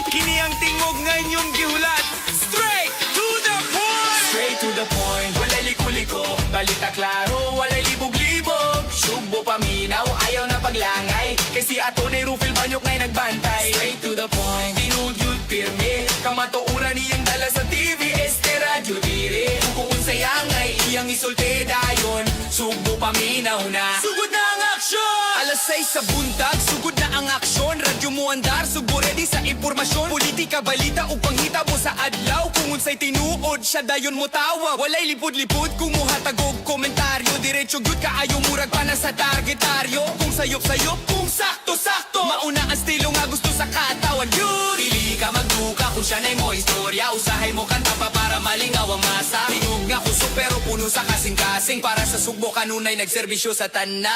Kini ang tingog nga inyong gihulat. Straight to the point! Straight to the point. Walay liko-liko. Balita klaro, walay libog-libog. Sugbo paminaw, ayaw na paglangay. Kasi ato ni Rufil Banyok ngay nagbantay. Straight to the point. Tinuod yun pirmi. Kamatuoran niyang dala sa TV, este radyo diri. Kung unsay angay, iyang isulti dayon. Sugbo paminaw na. Sugod na ang aksyon! Alas 6 sa buntag, sugod na ang aksyon. Radyo mo andar, sugbo ready sa impormasyon. Politika, balita, ug panghitabo sa adlaw. Kung unsay tinuod, siya dayon mo tawa. Walay lipod-lipod, kung muhatag og komentaryo. Diretso gyud kaayo, murag pa na sa targetaryo. Kung sayop-sayop, kung sakto-sakto. Mauna ang estilo nga gusto sa katawan. Yun! Dili ka magduka kung siya na'y mo istorya. Usahay mo kanta pa para malingaw ang masa. Tingog nga kusog pero puno sa kasing-kasing. Para sa Sugbo kanunay nagserbisyo sa tanan.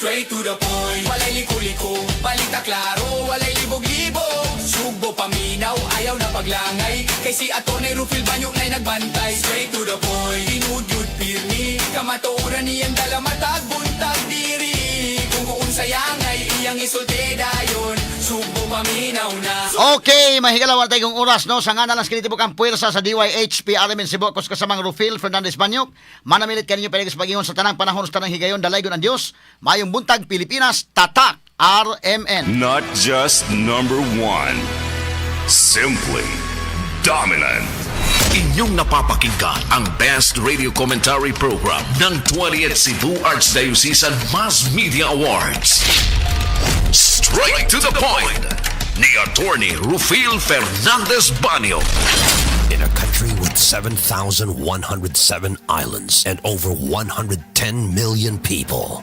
Straight to the point, walay liko-liko. Balita klaro, walay libog-libog. Sugbo paminaw, ayaw na paglangay. Kay si Atty. Rufil Banyok na'y nagbantay. Straight to the point, tinuod yun pirmi. Kamatuoran niyang dala matag buntag diri. Kung unsay angay, iyang isulti dayon. Subo, paminaw na. Okay, mahigala wala tayong oras, no? Sa nga na lang sa ang puwersa sa DYHP RMN Cebu, ako sa kasamang Rufil Fernandez Banyok. Manamilit kaninyo pinagas pagingon sa tanang panahon sa tanang higayon, dalaygon ang Dios. Mayong buntag, Pilipinas, Tatak, RMN. Not just number one, simply dominant. Inyong napapakinggan ang Best Radio Commentary Program ng 20th Cebu Archdiocesan Mass Media Awards. Straight to the point ni Attorney Rufil Fernandez Banyo. In a country with 7,107 islands and over 110 million people,